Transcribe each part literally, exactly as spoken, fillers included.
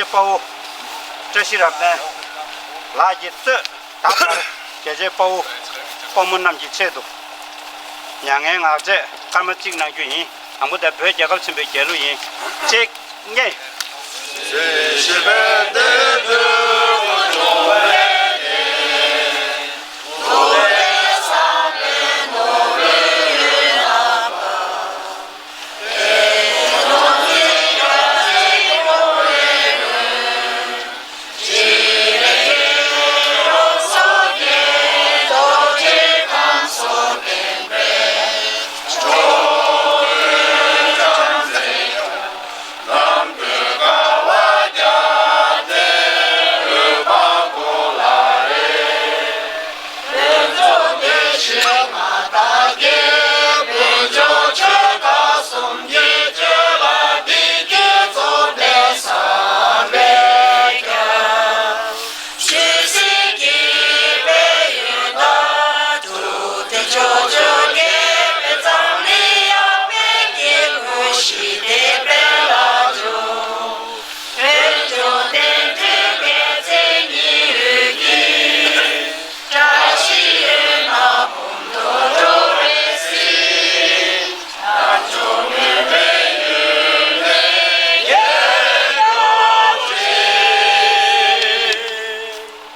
དཔའ་བོ་བཀྲ་ཤིས་རབ་བརྟན་ལགས་ཀྱིས་གཙོས་ད་ལྟར་རྒྱལ་གཅེས་དཔའ་བོ་དཔའ་མོ་རྣམས་ཀྱི་ཆེད་དུ་མྱ་ངན་ངག་བཅད་སྐར་མ་གཅིག་གནང་རྒྱུ་ཡིན། དང་པོ་དེ་བོད་རྒྱལ་ཁབ་ཆེན་པོའི་རྒྱལ་གླུ་ཡིན། གཅིག་གཉིས།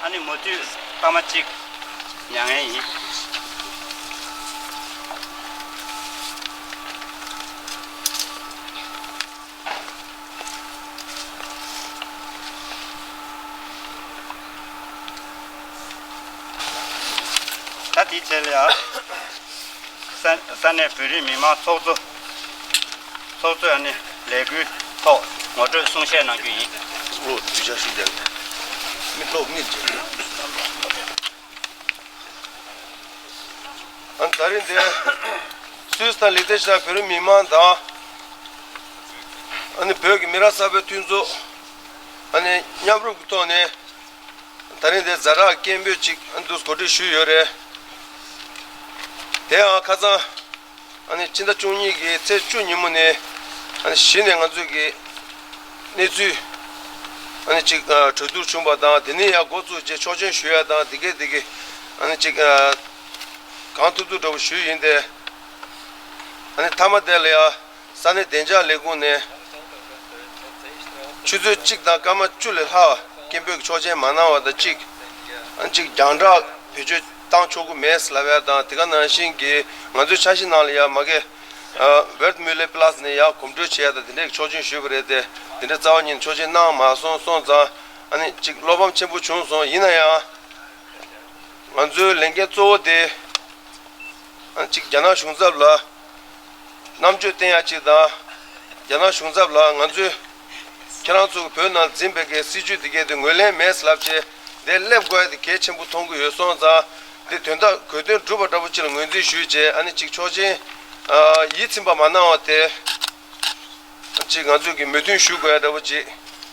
ཨ་ནི་མུ་མཐུད་སྐར་མ་གཅིག་མྱ་ངན་ཡིན། ད་དེའི་རྗེས་ལ་ཡང་ས་ས་གནས་བོད་རིགས་མི་མང་ཚོགས་གཙོ་ཚོགས་གཙོས་ཨ་ནི་ལས་འགུལ་ཐོག་ངོ་སྤྲོད་གསུང་བཤད་གནང་རྒྱུ་ཡིན། ལོ་དུས་ཆ་ཞིག་ལྡན་མི་ལོ་གཉིས་རྗེས། ཨ་ནི་ད་རིང་འདིར་སུད་སི་དང་ལི་ཐེ་ཤ་བོད་རིགས་མི་མང་དང་ཨ་ནི་བོད་ཀྱི་མི་རབས་གསར་པའི་མཐུན་ཚོགས་ཨ་ནི་མཉམ་རུབ་ཀྱི་ཐོག་ནས། ད་རིང་འདིར་ཛ་དྲག་སྐད་འབོད་ཅིག་ཨ་ནི་འདུག་གོ་སྒྲིག་ཞུས་ཡོད་རེད། དེ་ཡང་ཁ་སང་ཨ་ནི་ཕྱི་ཟླ་བཅུ་གཉིས་ཀྱི་ཚེས་བཅུ་ཉིན་མོ་ནས་ཨ་ནི་གཞི་ནས་ང་ཚོས་ཀྱི་གནས་ཚུལ་ཨ་ནི་ཅིག་ཨ་གྲོས་བསྡུར་བྱུང་བ་དང་། དེ་ནས་ཡང་འགོ་བཙུགས་རྗེས་ཆོག་མཆན་ཞུ་ཡ་དང་། དེ་གས་དེ་གས་ཨ་ནི་ཅིག་ཨ་གང་ཐུབ་ཐུབ་འདྲ་པོ་ཞུས་ཡིན་ཏེ། ཨ་ནི་མཐའ་མ་དེ་ལ་ཡང་ས་གནས་བདེ་འཇགས་ལས་ཁུངས་ནས་ཆུ་ཚོད་གཅིག་དང་སྐར་མ་བཅུ་ལས་ལྷག་སྐད་འབོད་ཀྱི་ཆོག་མཆན་མ་གནང་བ་དང་གཅིག་ཨ་ནི་གཅིག་རྒྱང་བསྒྲགས་བེད་སྤྱོད་བཏང་ཆོག་གི་མེད་ལབ་ཡ་དང་། དེ་ག་ནང་བཞིན་གྱི་ང་ཚོའི་འཆར་གཞི་ནང་ལ་ཡང་མ་གི་ཨ་Wertmühle Platz ནས་ཡང་གོམ་བགྲོད་བྱེད་ཡ་དང་དེ་འདྲའི་ཆོག་མཆན་ཞུས་པ་རེད་དེ། དེ་འདྲའི་རྩ་བ་ཉིད་ནས་ཆོག་མཆན་གནང་མ་སོང་། སོང་ཙང་ཨ་ནི་གཅིག་བློ་ཕམ་ཆེན་པོ་བྱུང་སོང་། ཡིན་ན་ཡང་ང་ཚོའི་ལས་འགན་གཙོ་བོ་དེ་ཨ་ནི་གཅིག་རྒྱ་ནག་གཞུང་ཚབ་ལ་རྣམ་དཔྱོད་བསྟན་ཡ་གཅིག་དང་། རྒྱ་ནག་གཞུང་ཚབ་ལ་ང་ཚོས་ཁྱེད་རང་ཚོ་གི་བོད་ནང་འཛིན་པའི་གི་སྲིད་ཇུས་དེ་གས་དེ་ངོས་ལེན་མེད་ལབ་བྱས་དེ་སླེབས་དགོས་ཡ་དེ་གལ་ཆེན་པོ་མཐོང་གི་ཡོད། སོང་ཙང་དེ་དོན་དག་གོ་དོན་འགྲུབ་པ་འདྲ་པོ་ཅིག་ལ་ངོས་འཛིན་ཞུས་བྱས་ཨ་ནི་གཅིག་ཆོག་མཆན་ཨ་ཡིད་ཚིམ་པ་མ་གནང་བ་དེ་གཅིག་ང་ཚོས་གི་མོས་མཐུན་ཞུ་དགོས་ཡ་འདྲ་པོ་ཅིག་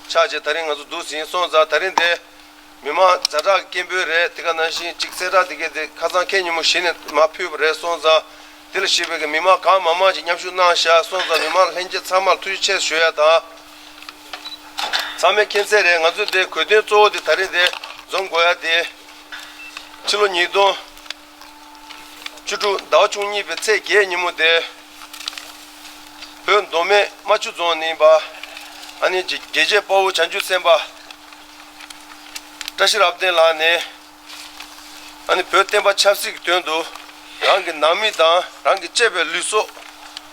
ཆགས་བྱས་ད་རིང་ང་ཚོ་འདུག་ཟིན། སོང་ཙང་ད་རིང་དེ། མི་མང་ཛ་དྲག་གི་སྐད་འབོད་རེད། དེ་ག་ནང་བཞིན་གཅིག་གསལ་བསྒྲགས་དེ་གས་དེ་ཁ་སང་ཁེ་ཉིན་མོ་གཞི་ནས་མར་ཕུལ་བ་རེད། སོང་ཙང་དེ་ལ་གཞིགས་པའི་གི་མི་མང་གང་མང་མང་ཅིག་མཉམ་ཞུགས་གནང་ཤག་སོང་ཙང་མི་མང་ལྷན་རྒྱས་ཚང་མར་ཐུགས་རྗེ་ཆེ་ཞུ་ཡ་དང་། ཚང་མས་མཁྱེན་གསལ་རེད། ང་ཚོས་དེ་གོ་དོན་གཙོ་བོ་དེ་ད་རེས་དེ་འཛོམས་དགོས་ཡ་དེ་ཕྱི་ལོ་ཉིས་སྟོང་བཅུ་དྲུག་ཟླ་བ་བཅུ་གཉིས་པའི་ཚེས་བརྒྱད་ཉིན་མོ་དེ་བོད་མདོ་སྨད་རྨ་ཆུ་རྫོང་ནས་ཡིན་པ་ཨ་ནི་རྒྱལ་གཅེས་དཔའ་བོ་བྱང་ཆུབ་སེམས་དཔའ། བཀྲ་ཤིས་རབ་བརྟན་ལགས་ནས་ཨ་ནི་བོད་བསྟན་པ་ཆབ་སྲིད་ཀྱི་དོན་དུ་རང་གི་ནང་མི་དང་རང་གི་གཅེས་པའི་ལུས་སྲོག་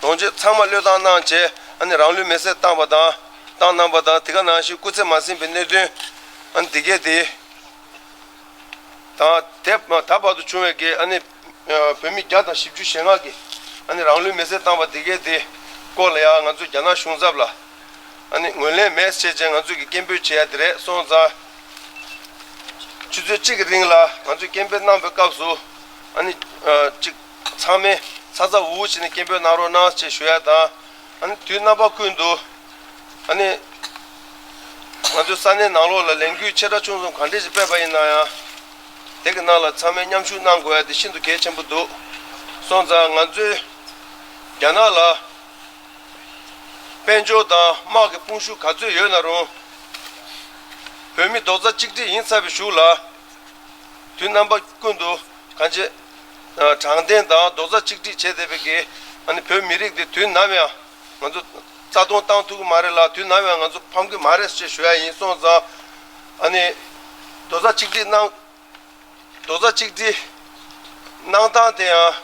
ལོངས་སྤྱོད་ཚང་མ་བློས་བཏང་གནང་བྱས་ཨ་ནི་རང་ལུས་མེར་སྲེག་བཏང་བ་དང་བཏང་གནང་བ་དང་། དེ་ག་ནང་བཞིན་སྐུ་ཚེ་མ་ཟིན་པའི་གནད་དོན་ཨ་ནི་དེ་གས་དེ་དང་དེ་ད་བར་དུ་བྱུང་བའི་གི་ཨ་ནི་བོད་མི་བརྒྱ་དང་བཞི་བཅུ་ཞེ་ལྔ་གི་ཨ་ནི་རང་ལུས་མེར་སྲེག་བཏང་བ་དེ་གས་དེ་སྐོར་ལ་ཡང་ང་ཚོས་རྒྱ་ནག་གཞུང་ཚབ་ལ། ཨ་ནི་ངོས་ལེན་མེད་བྱས་བྱས་ང་ཚོས་ཀྱི་སྐད་འབོད་བྱེད་ཡ་དེ་རེད། སོང་ཙང་ཆུ་ཚོད་གཅིག་གི་རིང་ལ་ང་ཚོས་སྐད་འབོད་གནང་པའི་སྐབས་སུ་ཨ་ནི་ཨ་གཅིག་ཚང་མས་ཚ་ཚ་འུར་འུར་བྱས་ནས་སྐད་འབོད་གནང་རོགས་གནང་ཞེས་ཞུ་ཡ་དང་། ཨ་ནི་དུས་རྣམ་པ་ཀུན་ཏུ་ཨ་ནི་ང་ཚོའི་ས་གནས་ནང་ལོགས་ལ་ལས་འགུལ་ཆེ་ཕྲ་ཆུང་གསུམ་གང་འདྲས་ཤིག་སྤེལ་བ་ཡིན་ན་ཡང་དེ་གི་ནང་ལ་ཚང་མས་མཉམ་ཞུགས་གནང་དགོས་ཡ་དེ་ཤིན་ཏུ་གལ་ཆེན་པོ་འདུག་སོང་ཙང་ང་ཚོས་རྒྱ་ནག་ལ། དཔལ་འབྱོར་དང་དམག་གི་དཔུང་ཤུགས་ག་ཚོད་ཡོད་ན་རུང་། བོད་མི་རྡོག་རྩ་གཅིག་སྒྲིལ་ཡིན་ཚར་བའི་གཞུག་ལ། དུས་རྣམ་པ་ཀུན་ཏུ་གང་ཅི། ཨ་དྲང་བདེན་དང་རྡོག་རྩ་གཅིག་སྒྲིལ་བྱས་བསྡད་པའི་གི། ཨ་ནི་བོད་མི་རིགས་འདི་དུས་ནམ་ཡང་ང་ཚོ་རྩ་སྟོང་བཏང་ཐུབ་ཀྱི་མ་རེད་ལ། དུས་ནམ་ཡང་ང་ཚོ་ཕམ་གྱི་མ་རེད་ཅེས་ཞུ་ཡ་ཡིན། སོང་ཙང་ཨ་ནི་རྡོག་རྩ་གཅིག་སྒྲིལ་གནང་། རྡོག་རྩ་གཅིག་སྒྲིལ་གནང་སྟངས་དེ་ཡང་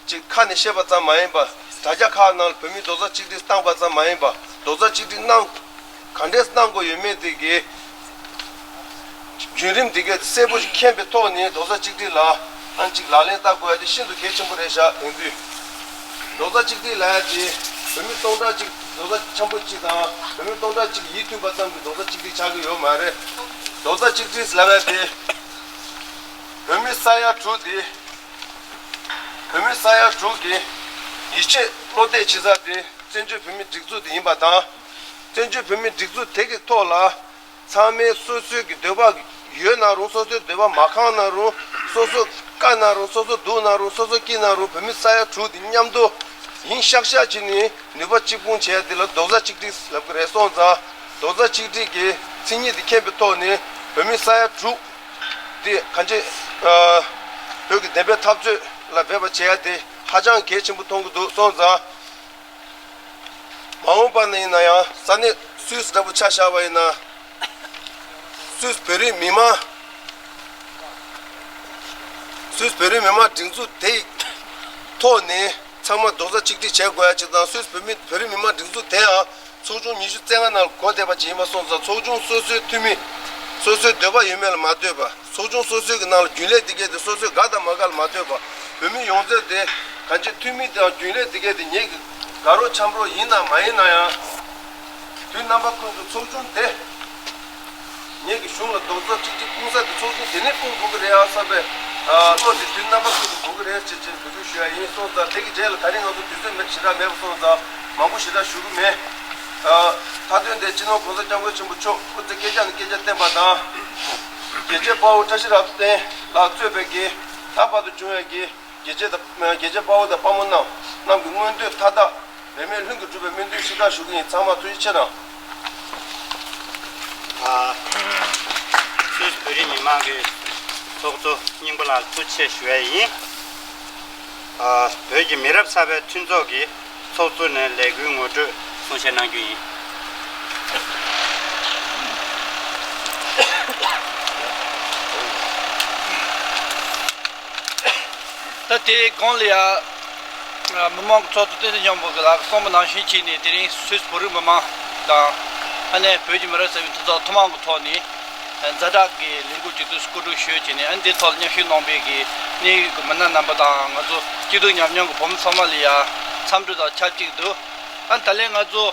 ཅིག་ཁ་ནས་བཤད་པ་ཙམ་མ་ཡིན་པ། དྲ་རྒྱ་ཁག་ནང་ལ་བོད་མིས་རྡོག་རྩ་གཅིག་སྒྲིལ་བཏང་པ་ཙམ་མ་ཡིན་པ། རྡོག་རྩ་གཅིག་སྒྲིལ་གནང་ག་འདྲས་གནང་དགོས་ཡོད་མེད་དེ་གི་བརྒྱུད་རིམ་དེ་གས་གསལ་པོ་ཞིག་མཁྱེན་པའི་ཐོག་ནས་རྡོག་རྩ་གཅིག་སྒྲིལ་ལ་ཨང་ཅིག་ལག་ལེན་བསྟར་དགོས་ཡ་དེ་ཤིན་ཏུ་གལ་ཆེན་པོ་རེད་ཤག་དེང་དུས་རྡོག་རྩ་གཅིག་སྒྲིལ་ལབ་ཡ་དེ་བོད་མི་སྟོང་ཕྲག་གཅིག་རྡོག་རྩ་ཆེན་པོ་གཅིག་དང་། བོད་མི་སྟོང་ཕྲག་གཅིག་ཡིད་མཐུན་པ་ཙམ་གྱི་རྡོག་རྩ་གཅིག་སྒྲིལ་ཆགས་ཀྱི་ཡོད་མ་རེད། རྡོག་རྩ་གཅིག་སྒྲིལ་ལབ་ཡ་དེ་བོད་མི་ས་ཡ་དྲུག་དེ། བོད་མི་ས་ཡ་དྲུག་གི་ཡིད་ཆེས་བློ་གཏད་བྱེད་ས་དེ་བཙན་བྱོལ་བོད་མིའི་སྒྲིག་འཛུགས་དེ་ཡིན་པ་དང་། བཙན་བྱོལ་བོད་མིའི་སྒྲིག་འཛུགས་དེ་གི་ཐོག་ལ་ཚང་མས་སོ་སོའི་གི་འདོད་པ་ཡོད་ན་རུང་། སོ་སོའི་འདོད་པ་མ་ཁེངས་ན་རུང་། སོ་སོ་དཀའ་ན་རུང་། སོ་སོ་སྡུག་ན་རུང་། སོ་སོ་སྐྱིད་ན་རུང་། བོད་མི་ས་ཡ་དྲུག་དེ་མཉམ་དུ་ཡིན་ཤག་ཤག་བྱས་ནས་ནུས་པ་གཅིག་སྤུངས་བྱས་ཏེ་ལ་རྡོག་རྩ་གཅིག་སྒྲིལ་ལབ་ཀྱི་རེད། སོང་ཙང་རྡོག་རྩ་གཅིག་སྒྲིལ་གྱི་མཚན་ཉིད་དེ་མཁྱེན་པའི་ཐོག་ནས་བོད་མི་ས་ཡ་དྲུག་དེ་གང་ཅི། ཨ་བོད་ཀྱི་བདེན་པའི་འཐབ་རྩོད་ལ་འབད་པ་བྱེད་ཡ་དེ་ཧ་ཅང་གལ་ཆེན་པོ་མཐོང་གི་འདུག་སོང་ཙང་། མ་འོངས་པ་ན་ཡིན་ན་ཡང་ས་གནས་སུད་སི་འདྲ་པོ་ཆ་བཞག་པ་ཡིན་ན། སུད་སི་བོད་རིགས་མི་མང་། སུད་སི་བོད་རིགས་མི་མང་སྒྲིག་འཛུགས་དེའི་ཐོག་ནས་ཚང་མ་རྡོག་རྩ་གཅིག་སྒྲིལ་བྱེད་དགོས་ཡ་གཅིག་དང་། སུད་སི་བོད་མི་བོད་རིགས་མི་མང་སྒྲིག་འཛུགས་དེའང་ཚོགས་ཆུང་ཉི་ཤུ་རྩ་ལྔ་ནང་ལ་གོ་བསྡད་པ་ཅིག་ཡིན་པ་སོང་ཙང་། ཚོགས་ཆུང་སོ་སོའི་འཐུས་མི་སོ་སོའི་འདོད་པ་ཡོད་མེད་ལ་མ་ལྟོས་པ། ཚོགས་ཆུང་སོ་སོའི་གི་ནང་ལ་རྒྱུན་ལས་དེ་གས་དེ་སོ་སོའི་དགའ་དང་མ་དགའ་ལ་མ་ལྟོས་པ། བོད་མི་ཡོངས་རྫོགས་དེ་གང་ཅི་འཐུས་མི་དང་རྒྱུན་ལས་དེ་གས་དེ་ངེད་ཀྱི་དགའ་རོགས་འཆམ་རོགས་ཡིན་ནམ་མ་ཡིན་ན་ཡང་། དུས་རྣམ་པ་ཀུན་ཏུ་ཚོགས་ཆུང་དེ་ངེད་ཀྱི་གཞུང་ལ་རྡོག་རྩ་གཅིག་སྒྲིལ་སྤུངས་ས་དེ་ཚོགས་ཆུང་དེ་ནས་སྤུངས་དགོས་ཀྱི་རེད་ཨ་བསམ་པའི་བློ་དེ་དུས་རྣམ་པ་ཀུན་ཏུ་དགོས་ཀྱི་རེད་ཅེས་ཅེས་འབོད་སྐུལ་ཞུ་ཡ་ཡིན། སོང་ཙང་དེ་གི་རྗེས་ལ་ད་རིང་ང་ཚོ་དུས་ཚོད་མེད་ཞེ་དྲག་མེད་པ་སོང་ཙང་མང་པོ་ཞེ་དྲག་ཞུ་གི་མེད། མཐའ་དོན་དེ་སྤྱི་ནོར་གོང་ས་སྐྱབས་མགོན་ཆེན་པོ་མཆོག་སྐུ་ཚེ་བསྐལ་བརྒྱ་ནས་བསྐལ་བརྒྱ་བརྟན་པ་དང་། རྒྱལ་གཅེས་དཔའ་བོ་བཀྲ་ཤིས་རབ་བརྟན་ལགས་གཙོས་པའི་གི་ད་བར་དུ་བྱུང་བའི་གི་རྒྱལ་གཅེས་དང་རྒྱལ་གཅེས་དཔའ་བོ་དང་དཔའ་མོ་རྣམས་རྣམས་ཀྱི་མངོན་འདོད་མཐའ་དག་འབད་མེད་ལྷུན་གྱིས་གྲུབ་པའི་སྨོན་འདུན་ཞུ་དག་ཞུ་གི་ཡིན། ཚང་མ་ཐུགས་རྗེ་ཆེ་གནང་། ཨ། སུད་སི་བོད་རིགས་མི་མང་གི་ཚོགས་གཙོ་སྙིང་པོ་ལགས་ཐུགས་རྗེ་ཆེ་ཞུ་ཡ་ཡིན། ཨ། བོད་ཀྱི་མི་རབས་གསར་པའི་མཐུན་ཚོགས་ཀྱི་ཚོགས་གཙོ་ནས་ལས་འགུལ་ངོ་སྤྲོད་གསུང་བཤད་གནང་རྒྱུ་ཡིན། ད་དེའི་གོང་ལ་ཡ། མི་མང་གི་ཚོགས་གཙོ་བསྟན་འཛིན་སྐྱོང་འབུམ་གྱིས་ལགས་གསུངས་པ་ནང་བཞིན་བྱས་ནས་དེ་རིང་སུད་སི་བོད་རིགས་མི་མང་དང་། ཨ་ནེ་བོད་ཀྱི་མི་རབས་གསར་པའི་མཐུན་ཚོགས་ཐུན་མོང་གི་ཐོག་ནས་ཛ་དྲག་གི་ལས་འགུལ་ཅིག་ཏུ་བཀོད་སྒྲིག་ཞུས་བྱས་ནས། ཨ་ནི་དེའི་ཐོག་ལ་མཉམ་ཞུགས་གནང་པའི་གི་གནད་ཡོད་ཀྱི་མི་སྣ་རྣམ་པ་དང་། ང་ཚོ་སྐྱིད་སྡུག་མཉམ་མྱོང་གི་བོད་མི་ཚང་མ་ལ་ཡ་འཚམས་འདྲི་དང་ཆབས་ཅིག་ཏུ། ཨ་ནི་ད་ལན་ང་ཚོ་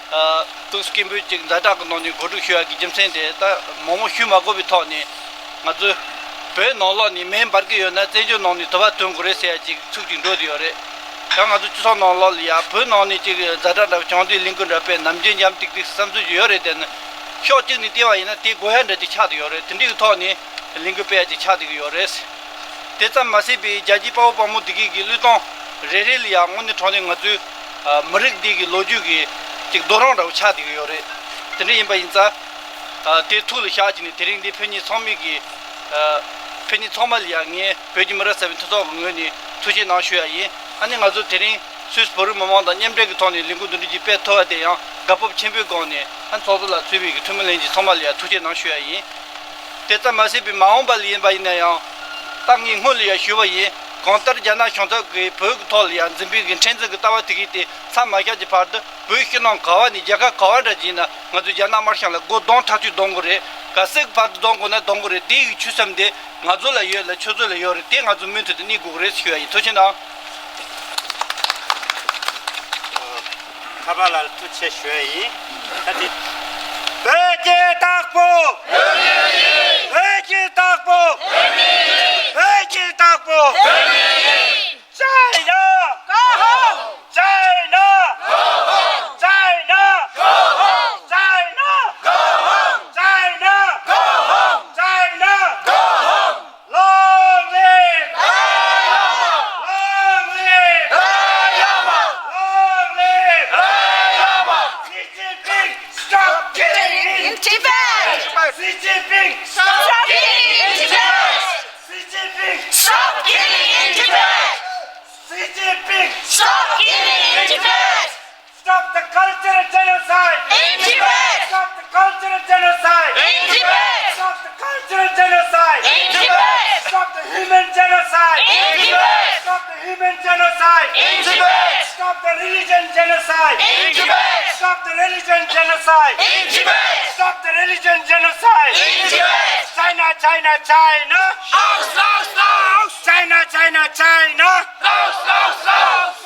ཨ་ཏོག་ཙམ་སྐད་འབོད་ཅིག་ཛ་དྲག་གི་ནང་ནས་གོ་སྒྲིག་ཞུ་ཡག་གི་རྒྱུ་མཚན་དེ། ད་མང་མང་ཞུ་མ་དགོས་པའི་ཐོག་ནས་ང་ཚོས་བོད་ནང་ལོགས་ནས་མེ་འབར་གི་ཡོད་ན་བཙན་བྱོལ་ནང་ནས་དུ་བ་ཐོན་དགོས་རེད་ཟེར་ཡག་ཅིག་ཚིག་ཅིག་འགྲོ་བསྡད་ཡོད་རེད། ཡང་ང་ཚོ་སྤྱི་ཚོགས་ནང་ལོགས་ལ་ཡ་བོད་ནང་ནས་ཅིག་ཛ་དྲག་འདྲ་བ་སྦྱོང་བརྡར་ལས་འགུལ་འདྲ་སྤེལ་ནམ་རྒྱུན་འཇམ་ཏིག་ཏིག་བསམ་ཚུལ་ཅིག་ཡོད་རེད། དེ་ནི་ཕྱོགས་གཅིག་ནས་བལྟས་པ་ཡིན་ན་དེ་དགོས་ཡག་འདྲ་ཅིག་ཆགས་བསྡད་ཡོད་རེད། དེ་འདྲའི་གི་ཐོག་ནས་ལས་འགུལ་སྤེལ་ཡག་ཅིག་ཆགས་བསྡད་ཀྱི་ཡོད་རེད། དེ་ཙམ་མ་ཟད་པའི་རྒྱལ་གཅེས་དཔའ་བོ་དཔའ་མོ་དེ་གའི་གི་བློས་གཏོང་རེ་རེ་ལ་ཡང་དངོས་གནས་དྲང་གནས་ང་ཚོའི་ཨ་མི་རིགས་འདི་གི་ལོ་རྒྱུས་ཀྱི་ཅིག་རྡོ་རིང་འདྲ་བོ་ཆགས་བསྡད་ཀྱི་ཡོད་རེད། དེ་འདྲ་ཡིན་པ་ཡིན་ཙང་། ཨ་དེ་ཐུགས་ལ་བཞག་བྱས་ནས་དེ་རིང་འདི་ཕེབས་མཁན་ཚང་མས་ཀྱི་ཨ་ཕེབས་མཁན་ཚང་མ་ལ་ཡང་ངས་བོད་ཀྱི་མི་རབས་གསར་པའི་མཐུན་ཚོགས་ཀྱི་ངོས་ནས་ཐུགས་རྗེ་གནང་ཞུ་ཡ་ཡིན། ཨ་ནི་ང་ཚོ་དེ་རིང་སུད་སི་བོད་རིགས་མི་མང་དང་མཉམ་འབྲེལ་གྱི་ཐོག་ནས་ལས་འགུལ་འདི་འདྲ་ཅིག་སྤེལ་ཐུབ་པ་དེ་ཡང་དགའ་སྤོབས་ཆེན་པོའི་སྒོ་ནས། ཨ་ཚོགས་གཙོ་ལགས་གཙོས་པའི་གི་འཐུས་མི་ལྷན་རྒྱས་ཚང་མ་ལ་ཡང་ཐུགས་རྗེ་གནང་ཞུ་ཡ་ཡིན། དེ་ཙམ་མ་ཟད་པའི་མ་འོངས་པ་ལ་ཡིན་པ་ཡིན་ན་ཡང་། ད་ངས་སྔོན་ལ་ཡང་ཞུས་པ་ཡིན། གང་ལྟར་རྒྱ་ནག་གཞུང་ཚབ་ཀྱིས་བོད་ཀྱི་ཐོག་ལ་ཡང་འཛིན་པའི་གི་མཁྲེགས་འཛིན་གྱི་ལྟ་བ་དེ་གའི་དེ་མཚམས་མ་བཞག་གི་བར་དུ། བོད་ཕྱི་ནང་ག་བ་ནས་རྒྱལ་ཁབ་ག་བ་འདྲ་ཅིག་ཡིན་ན་ང་ཚོས་རྒྱ་ནག་དམར་ཤོག་ལ་མགོ་རྡུང་ཐག་ཆོད་རྡུང་དགོས་རེད། ག་ཚོད་བར་དུ་རྡུང་དགོས་ན་རྡུང་དགོས་རེད། དེ་ཡི་ཆོད་སེམས་དེ་ང་ཚོ་ལ་ཡོད་ལ་ཁྱོད་ཚོ་ལ་ཡོད་རེད། དེ་ང་ཚོ་མུ་མཐུད་དུ་གནས་དགོས་ཀྱི་རེད་ཞུ་ཡ་ཡིན། ཐུགས་རྗེ་གནང་། ཁ་པར་ལ་ཐུགས་རྗེ་ཆེ་ཞུ་ཡ་ཡིན། ད་དེ། བོད་ཀྱི་བདག་པོ། བོད་ཀྱི་བདག་པོ། བོད་ཀྱི་བདག་པོ། China! Go home! China! Go home! China! Go home! China! Go home! China! Go home! China! Go home! Long live! Long live! Long live! Xi Jinping, stop killing in Tibet! Xi Jinping, Genocide! In Tibet! Stop the cultural genocide! In Tibet! Stop the cultural genocide! In Tibet! Stop the human genocide! In Tibet! Stop the human genocide! In Tibet! Stop the religion genocide! In Tibet! Stop the religion genocide! In Tibet! Stop the religion genocide! In Tibet! China, China, China! Aus, aus, aus! China, China, China! Aus, aus, aus!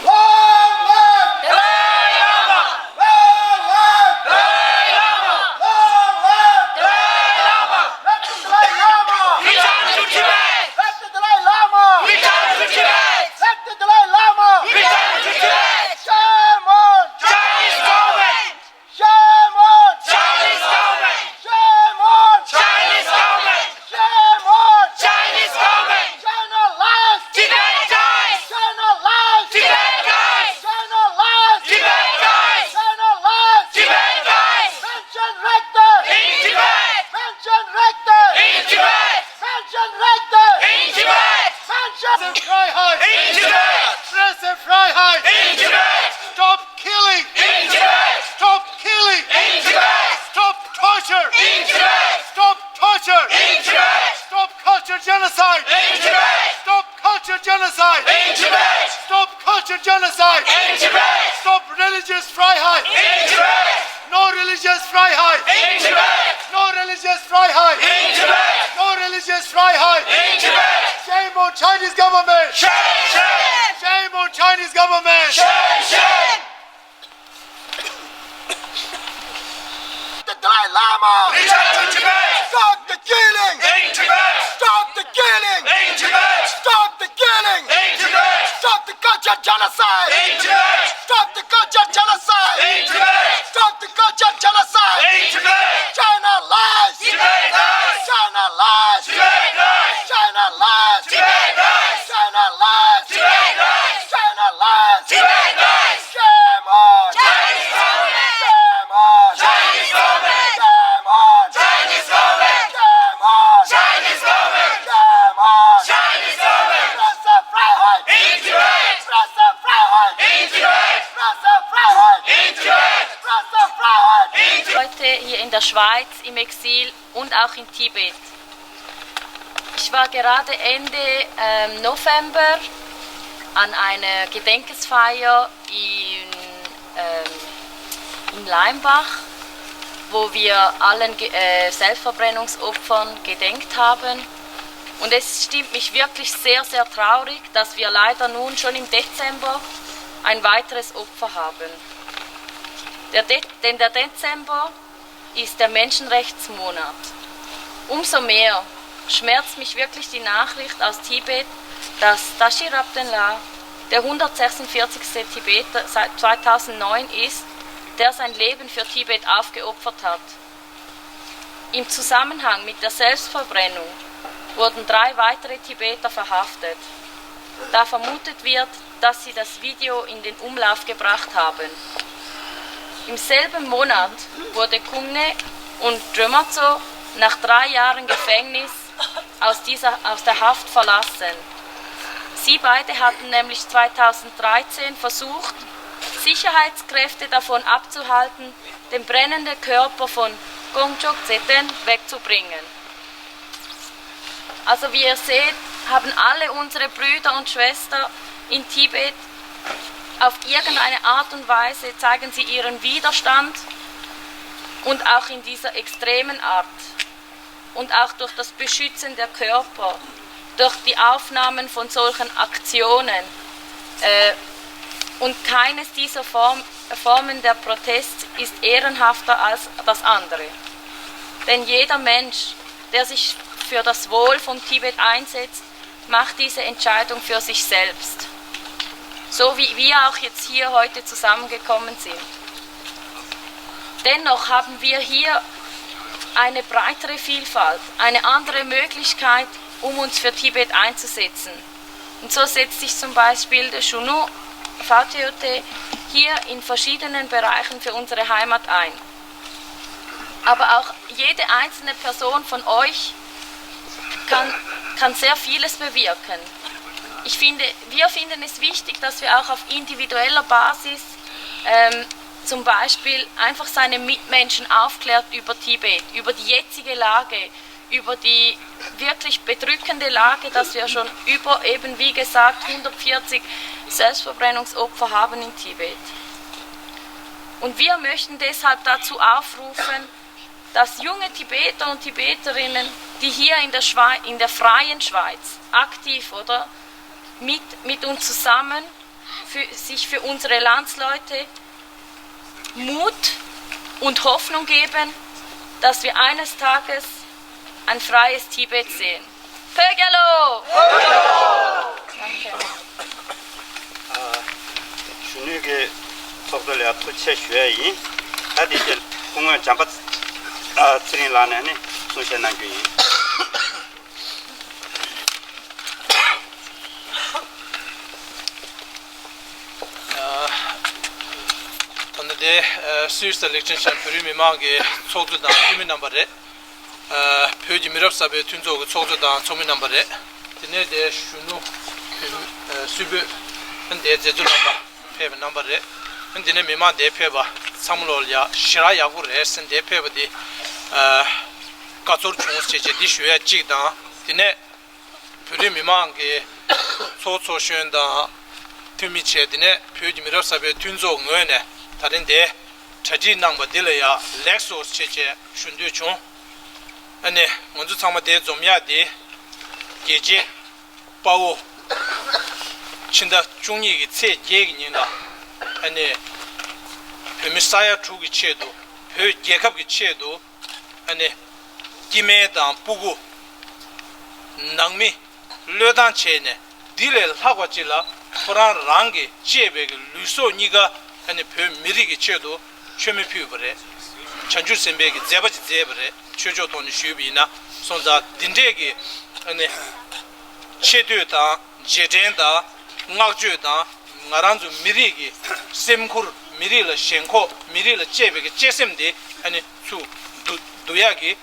Long live! Dalai Lama! Long live! Dalai Lama! Long live! Dalai Lama! Let the Dalai Lama! Return to Tibet! Let the Dalai Lama! Return to Tibet! Let the Dalai Lama! Return to Tibet! Shame on! Chinese government! Shame on! Chinese government! Shame on! Chinese government! Shame on! Chinese government! China lies! Tibet dies! China lies! Tibet dies! China lies! Tibet dies! China lies! Tibet dies! Menschenrechte! In Tibet! Menschenrechte! In Tibet! Menschenrechte! In Tibet! Menschenfreiheit! In Tibet! Pressefreiheit! In Tibet! Stop killing! In Tibet! Stop killing! In Tibet! Stop torture! In Tibet! Stop torture! In Tibet! Stop culture genocide! In Tibet! Stop culture genocide! In Tibet! Stop culture genocide! In Tibet! Stop religious Freiheit! In Tibet! No religious Freiheit! In Tibet! No religious Freiheit! In Tibet! No religious Freiheit! In Tibet! Shame on Chinese government! Shame, shame! Shame on Chinese government! Shame, shame! The Dalai Lama! Return to Tibet! Stop the killing! In Tibet! Stop the killing! In Tibet! Stop the killing! In Tibet! Stop the culture genocide! In Tibet! Stop the culture genocide! In Tibet! Stop the culture genocide! In Tibet! China lies! Tibet lies! China lies! Tibet lies! China lies! Tibet lies! China lies! Tibet lies! China lies! Tibet lies! Shame on! Chinese government! Shame on! Chinese government! Shame on! Chinese government! Shame on! Chinese government! Shame on! Chinese government! Pressefreiheit! In Tibet! Pressefreiheit! In Tibet! Pressefreiheit! In Tibet! Pressefreiheit! In Tibet! Heute hier in der Schweiz im Exil und auch in Tibet. Ich war gerade Ende, ähm, November an einer Gedenkesfeier in, ähm, in Leimbach, wo wir allen Ge-, äh, Selbstverbrennungsopfern gedenkt haben. Und es stimmt mich wirklich sehr, sehr traurig, dass wir leider nun schon im Dezember ein weiteres Opfer haben. Der De-, denn der Dezember ist der Menschenrechtsmonat. Umso mehr schmerzt mich wirklich die Nachricht aus Tibet, dass Tashi Rabten La der hundertsechsundvierzigste Tibeter seit zweitausendneun ist, der sein Leben für Tibet aufgeopfert hat. Im Zusammenhang mit der Selbstverbrennung wurden drei weitere Tibeter verhaftet, da vermutet wird, dass sie das Video in den Umlauf gebracht haben. Im selben Monat wurde Kumne und Drömazo nach drei Jahren Gefängnis aus dieser, aus der Haft verlassen. Sie beide hatten nämlich zweitausenddreizehn versucht, Sicherheitskräfte davon abzuhalten, den brennenden Körper von Gongchok Zeten wegzubringen. Also wie ihr seht, haben alle unsere Brüder und Schwestern in Tibet auf irgendeine Art und Weise, zeigen sie ihren Widerstand und auch in dieser extremen Art. Und auch durch das Beschützen der Körper, durch die Aufnahmen von solchen Aktionen. Äh, und keines dieser Form, Formen der Protest ist ehrenhafter als das andere. Denn jeder Mensch, der sich für das Wohl von Tibet einsetzt, macht diese Entscheidung für sich selbst. So wie wir auch jetzt hier heute zusammengekommen sind. Dennoch haben wir hier eine breitere Vielfalt, eine andere Möglichkeit, um uns für Tibet einzusetzen. Und so setzt sich zum Beispiel der Shunu Fateote hier in verschiedenen Bereichen für unsere Heimat ein. Aber auch jede einzelne Person von euch kann, kann sehr vieles bewirken. Ich finde, wir finden es wichtig, dass wir auch auf individueller Basis ähm, zum Beispiel einfach seine Mitmenschen aufklärt über Tibet, über die jetzige Lage, über die wirklich bedrückende Lage, dass wir schon über eben, wie gesagt, hundertvierzig Selbstverbrennungsopfer haben in Tibet. Und wir möchten deshalb dazu aufrufen, dass junge Tibeter und Tibeterinnen, die hier in der, Schweiz, in der freien Schweiz aktiv oder mit, mit uns zusammen für, sich für unsere Landsleute Mut und Hoffnung geben, dass wir eines Tages ein freies Tibet sehen. Pögelo! Danke. གཞོན་ནུའི་གི་ཚོགས་གཙོ་ལ་ཐུགས་རྗེ་ཆེ་ཞུ་ཡ་ཡིན། ད་དེ་རྗེས་སྐུ་ངོ་བྱམས་པ་ཚེ་རིང་ལགས་ནས་ནི་གསུང་བཤད་གནང་རྒྱུ་ཡིན། ད་ནི་དེ་སུད་སི་དང་ལིག་ཏེན་ཤ་ཡན་བོད་རིགས་མི་མང་གི་ཚོགས་གཙོ་དང་འཐུས་མི་རྣམ་པ་རེད། བོད་ཀྱི་མི་རབས་གསར་པའི་མཐུན་ཚོགས་ཀྱི་ཚོགས་གཙོ་དང་ཚོགས་མི་རྣམ་པ་རེད། དེ་ནས་དེ་གཞོན་ནུ་སུད་བོད་དེ་མཛད་གཙོ་རྣམ་པ་ཕེབས་པའི་རྣམ་པ་རེད། དེ་ནས་མི་མང་དེ་ཕེབས་པ་ཚང་མ་ལོ་ལ་ཡག་ཞེ་དྲག་ཡག་པོ་རེད་ཟེར་དེ་ཕེབས་པ་དེ་དགའ་ཚོར་བྱུང་ཟེར་བྱས་འདི་ཞུ་ཡ་གཅིག་དང་། དེ་ནས་བོད་རིགས་མི་མང་གི་ཚོགས་ཚོགས་གཞོན་དང་འཐུས་མི་བྱས། དེ་ནས་བོད་ཀྱི་མི་རབས་གསར་པའི་མཐུན་ཚོགས་ངོས་ནས་ད་རིང་དེ་གྲ་སྒྲིག་གནང་པ་འདི་ལ་ཡག་ལེགས་སོ་ཟེར་བྱས་ཞུ་འདོད་བྱུང་། ཨ་ནི་ང་ཚོ་ཚང་མ་དེ་འཛོམས་ཡག་དེ་རྒྱལ་གཅེས་དཔའ་བོ་ཕྱི་ཟླ་བཅུ་གཉིས་ཀྱི་ཚེས་བརྒྱད་ཀྱི་ཉིན་ལ་ཨ་ནི་བོད་མི་ས་ཡ་དྲུག་གི་ཆེད་དུ་བོད་རྒྱལ་ཁབ་ཀྱི་ཆེད་དུ་ཨ་ནི་སྐྱེ་དམན་དང་སྤུ་གུ་ནང་མི་བློས་བཏང་བྱས་ནས་འདི་ལས་ལྷག་པ་ཅིག་ལ་ཁོ་རང་རང་གི་གཅེས་པའི་གི་ལུས་སྲོག་གཉིས་ཀ་ཨ་ནི་བོད་མི་རིགས་ཀྱི་ཆེད་དུ་མཆོད་མེ་ཕུལ་བ་རེད། བྱང་ཆུབ་སེམས་དཔའི་གི་མཛད་པ་ཅིག་མཛད་པ་རེད། ཆོས་ཕྱོགས་ཐོག་ནས་ཞུས་པ་ཡིན་ན། སོང་ཙང་འདི་འདྲས་ཀྱི་ཨ་ནི་ཆེ་བསྟོད་དང་རྗེས་དྲན་དང་བསྔགས་བརྗོད་དང་། ང་རང་ཚོ་མི་རིགས་ཀྱི་སེམས་ཁུར། མི་རིགས་ལ་ཞེན་ཁོག། མི་རིགས་ལ་གཅེས་པའི་གི་གཅེས་སེམས་དེ་ཨ་ནི་ཚུར་བསྡུ་བསྡུ་ཡག་གི་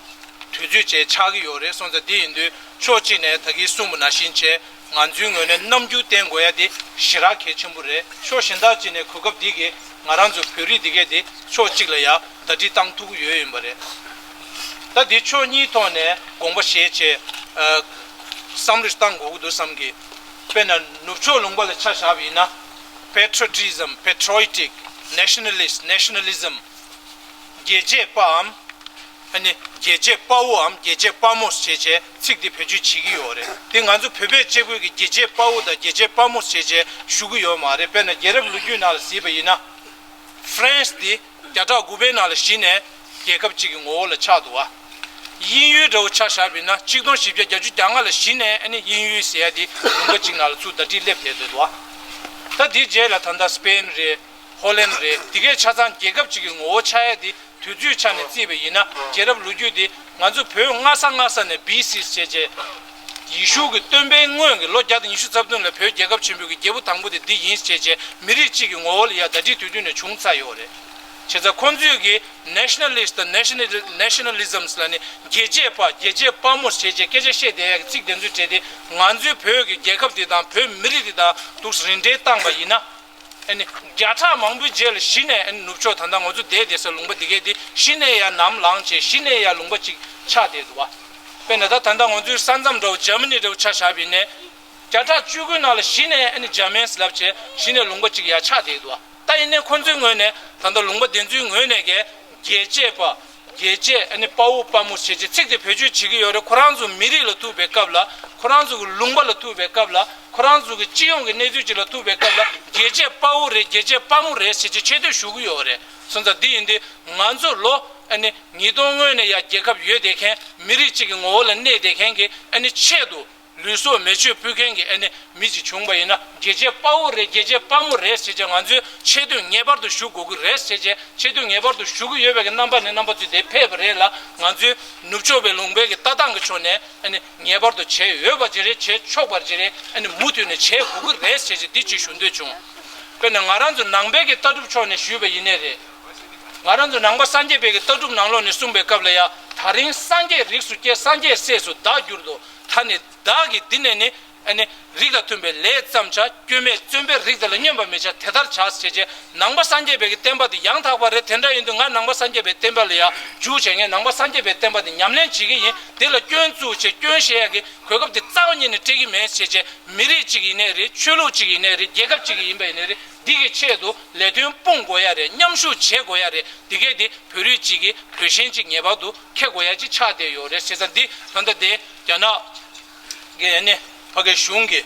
དུས་ཚོད་ཅིག་ཆགས་ཀྱི་ཡོད་རེད། སོང་ཙང་འདི་ཡིན་དུས་ཕྱོགས་གཅིག་ནས་ད་གིན་གསུངས་པ་ནང་བཞིན་བྱས། ང་ཚོའི་ངོས་ནས་རྣམ་འགྱུར་བསྟན་དགོས་ཡ་དེ་ཞེ་དྲག་གལ་ཆེན་པོ་རེད། ཕྱོགས་གཞན་དག་ཅིག་ནས་གོ་སྐབས་འདི་གིས་ང་རང་ཚོ་བོད་རིགས་འདི་གས་དེ་ཕྱོགས་གཅིག་ལ་ཡ་ཟླ་སྒྲིལ་བཏང་ཐུབ་ཀྱི་ཡོད་ཡིན་པ་རེད། ད་འདི་ཕྱོགས་གཉིས་ཐོག་ནས་དགོངས་པ་བཞེས་བྱས་ཨ་བསམ་བློ་བཏང་དགོས་ཀྱི་འདུག་བསམ་གི། དཔེར་ན་ནུབ་ཕྱོགས་ལུང་པ་ལ་ཆ་བཞག་པ་ཡིན་ན། Patriotism, Patriotic, Nationalist, Nationalism། རྒྱལ་གཅེས་པའམ་ཨ་ནི་རྒྱལ་གཅེས་དཔའ་བོའམ་རྒྱལ་གཅེས་དཔའ་མོ་ཞེས་བྱས་ཚིག་འདི་བེད་སྤྱོད་བྱེད་ཀྱི་ཡོད་རེད། དེ་ང་ཚོ་བོད་པས་གཅིག་པུས་ཀྱི་རྒྱལ་གཅེས་དཔའ་བོ་དང་རྒྱལ་གཅེས་དཔའ་མོ་ཞེས་བྱས་ཞུ་གི་ཡོད་མ་རེད། དཔེར་ན་རྒྱལ་རབས་ལོ་རྒྱུས་ནང་ལ་གཟིགས་པ་ཡིན་ན། ཧྥ་རན་སི་འདི་བརྒྱ་ཕྲག་དགུ་པའི་ནང་ལ་གཞི་ནས་རྒྱལ་ཁབ་ཅིག་གི་ངོ་བོ་ལ་ཆགས་འདུག་བ། དབྱིན་ཡུལ་འདྲ་བོ་ཆ་བཞག་པ་ཡིན་ན་ཆིག་སྟོང་བཞི་བརྒྱ་བརྒྱད་ཅུ་གྱ་ལྔ་ལ་གཞི་ནས་ཨ་ནི་དབྱིན་ཡུལ་ཟེར་ཡ་འདི་ལུང་པ་ཅིག་ནང་ལ་ཚུར་ཟླ་སྒྲིལ་སླེབས་བསྡད་འདུག་བ། ད་འདིའི་རྗེས་ལ་ད་ལྟ་སི་པེན་རེད། ཧོ་ལན་རེད། འདི་གས་ཆ་ཚང་རྒྱལ་ཁབ་ཅིག་གི་ངོ་བོ་ཆགས་ཡ་འདི་དུས་ཚོད་ཆ་ནས་བརྩིས་པ་ཡིན་ན། རྒྱལ་རབས་ལོ་རྒྱུས་འདི་ང་ཚོ་བོད་སྔ་ས་སྔ་ས་ནས་བི་སི་ཟེར་བྱས། ཡེ་ཤུ་གི་སྟོན་པའི་སྔོན་གྱི་ལོ་བརྒྱ་དང་ཉི་ཤུ་རྩ་བདུན་ལ་བོད་རྒྱལ་ཁབ་ཆེན་པོའི་གི་རྒྱལ་པོ་དང་པོ་དེ་འདི་ཡིན་ཟེར་བྱས། མི་རིགས་གཅིག་གི་ངོ་བོ་ལ་ཡ་ཟླ་སྒྲིལ་དུས་དུས་ནས་བྱུང་ཚར་ཡོད་རེད། བྱས་ཙང་ཁོང་ཚོས་གི་Nationalist་དང་National- Nationalisms་ལ་ནི་རྒྱལ་གཅེས་པ། རྒྱལ་གཅེས་དཔའ་མོ་ཟེར་བྱས་སྐད་ཆ་བཤད་བསྡད་ཡ་གི་ཚིག་དེ་ཚོའི་གྲས་དེ་ང་ཚོའི་བོད་ཀྱི་རྒྱལ་ཁབ་འདི་དང་བོད་མི་རིགས་འདི་དང་འདུག་སེ་རིས་འགྲེ་བཏང་པ་ཡིན་ན། ཨ་ནི་བརྒྱ་ཕྲག་མང་པོའི་རྗེས་ལ་གཞི་ནས་ཨ་ནི་ནུབ་ཕྱོགས་ད་ལྟ་ང་ཚོ་བསྡད་བསྡད་ས་ལུང་པ་འདི་གས་འདི་གཞི་ནས་ཡར་ནམ་ལངས་བྱས་གཞི་ནས་ཡར་ལུང་པ་ཅིག་ཆགས་བསྡད་འདུག་བ། དཔེར་ན་ད་ད་ལྟ་ང་ཚོའི་ས་མཚམས་འདྲ་བོ་འཇར་མ་ནི་འདྲ་བོ་ཆ་བཞག་པ་ཡིན་ནའི། བརྒྱ་ཕྲག་བཅུ་དགུའི་ནང་ལ་གཞི་ནས་ཨ་ནི་འཇར་མན་ཟེར་ལབ་བྱས་གཞི་ནས་ལུང་པ་ཅིག་ཡར་ཆགས་བསྡད་འདུག་བ། ད་ཡིན་ནའི་ཁོ་ཚོའི་ངོས་ནས་ད་ལྟ་ལུང་པ་དེ་ཚོའི་ངོས་ནས་གས་རྒྱལ་གཅེས་པ། རྒྱལ་གཅེས་ཨ་ནི་དཔའ་བོ་དཔའ་མོ་ཞེས་བྱའི་ཚིག་དེ་བེད་སྤྱོད་བྱེད་ཀྱི་ཡོད་རེད། ཁོ་རང་ཚོ་མི་རིགས་ལ་ཐུག་པའི་སྐབས་ལ། ཁོ་རང་ཚོ་གི་ལུང་པ་ལ་ཐུག་པའི་སྐབས་ལ། ཁོ་རང་ཚོ་གི་སྤྱི་ཡོངས་ཀྱི་གནས་ཚུལ་ཅིག་ལ་ཐུག་པའི་སྐབས་ལ་རྒྱལ་གཅེས་དཔའ་བོ་རེད། རྒྱལ་གཅེས་དཔའ་མོ་རེད་ཟེར་བྱས་ཆེ་བསྟོད་ཞུ་གི་ཡོད་རེད། སོང་ཙང་འདི་ཡིན་དུས་ང་ཚོ་ལོ་ཨ་ནི་ཉིས་སྟོང་སྔོན་ནས་ཡ་རྒྱལ་ཁབ་ཡོད་བསྡད་མཁན། མི་རིགས་གཅིག་གི་ངོ་བོ་ལ་གནས་བསྡད་མཁན་གྱི་ཨ་ནི་ཆེད་དུ། ལུས་སྲོག་མེ་མཆོད་ཕུལ་མཁན་གྱི་ཨ་ནི་མི་ཅིག་བྱུང་བ་ཡིན་ན། རྒྱལ་གཅེས་དཔའ་བོ་རེད། རྒྱལ་གཅེས་དཔའ་མོ་རེད་ཟེར་བྱས་ང་ཚོས་ཆེ་བསྟོད་ངེས་པར་དུ་ཞུ་དགོས་ཀྱི་རེད་ཟེར་བྱས། ཆེ་བསྟོད་ངེས་པར་དུ་ཞུ་གི་ཡོད་པའི་གི་རྣམ་པ་ནས་རྣམ་པ་ཚོས་དེ་ཕེབས་པ་རེད་ལ། ང་ཚོའི་ནུབ་ཕྱོགས་པའི་ལུང་པའི་གི་ལྟ་སྟངས་ཀྱི་ཕྱོགས་ནས་ཨ་ནི་ངེས་པར་དུ་བྱས་ཡོད་པ་ཅིག་རེད། བྱས་ཆོག་པ་ཅིག་རེད། ཨ་ནི་མུ་མཐུད་ནས་བྱས་དགོས་ཀྱི་རེད་ཟེར་བྱས་འདི་ཅིག་ཞུ་འདོད་བྱུང་། དཔེར་ན་ང་རང་ཚོ་ནང་པའི་གི་ལྟ་གྲུབ་ཕྱོགས་ནས་ཞུས་པ་ཡིན་ནའི་རེད། ང་རང་ཚོ་ནང་པ་སངས་རྒྱས་པའི་གི་ལྟ་གྲུབ་ནང་ལོགས་ནས་གསུངས་པའི་སྐབས་ལ་ཡ། ད་རིང་སངས་རྒྱས་རིགས་སུ་སྐྱེས། སངས་རྒྱས་སྲས་སུ་བདག་གྱུར་ཏོ། ད་ནི་བདག་གིས་འདི་ནས་ནི་ ཨ་ནི་རིགས་དང་མཐུན་པའི་ལས་བརྩམས་བྱ། སྐྱོན་མེད་བརྩོན་པས་རིགས་དང་ལ་སྙོམས་པར་མི་བྱ། དེ་ལྟར་བྱ་ཞེས་བྱས། ནང་པ་སངས་རྒྱས་པའི་གི་བསྟན་པ་དེ་ཡང་དག་པ་རེད། དེ་འདྲ་ཡིན་དུས་ང་ནང་པ་སངས་རྒྱས་པའི་བསྟན་པ་ལ་ཡང་རྒྱུགས་བྱས། ངས་ནང་པ་སངས་རྒྱས་པའི་བསྟན་པ་དེ་ཉམས་ལེན་བྱེད་ཀྱི་ཡིན། དེ་ལ་སྐྱོན་བཙུགས་བྱས་སྐྱོན་བཤད་ཡག་གི་གོ་སྐབས་དེ་རྩ་བ་ཉིད་ནས་སྤྲད་ཀྱི་མེད་ཞེས་བྱས། མི་རིགས་གཅིག་ཡིན་ནའི་རེད། ཆོས་ལུགས་གཅིག་ཡིན་ནའི་རེད། རྒྱལ་ཁབ་གཅིག་ཡིན་པ་ཡིན་ནའི་རེད། འདི་གི་ཆེད་དུ་ལས་དོན་སྤུངས་དགོས་ཡ་རེད། མཉམ་ཞུགས་བྱེད་དགོས་ཡ་རེད། འདི་གས་དེ་བོད་རིགས་གཅིག་གིས་བོད་ཞེན་གཅིག་ངེས་པར་དུ་འཁྱེར་དགོས་ཡ་གཅིག་ཆགས་བསྡད་ཡོད་རེད། བྱས་ཙང་འདི་ད་ལྟ་དེ་རྒྱ་ནག་གི་ཨ་ནི་ཕ་གི་གཞུང་གི་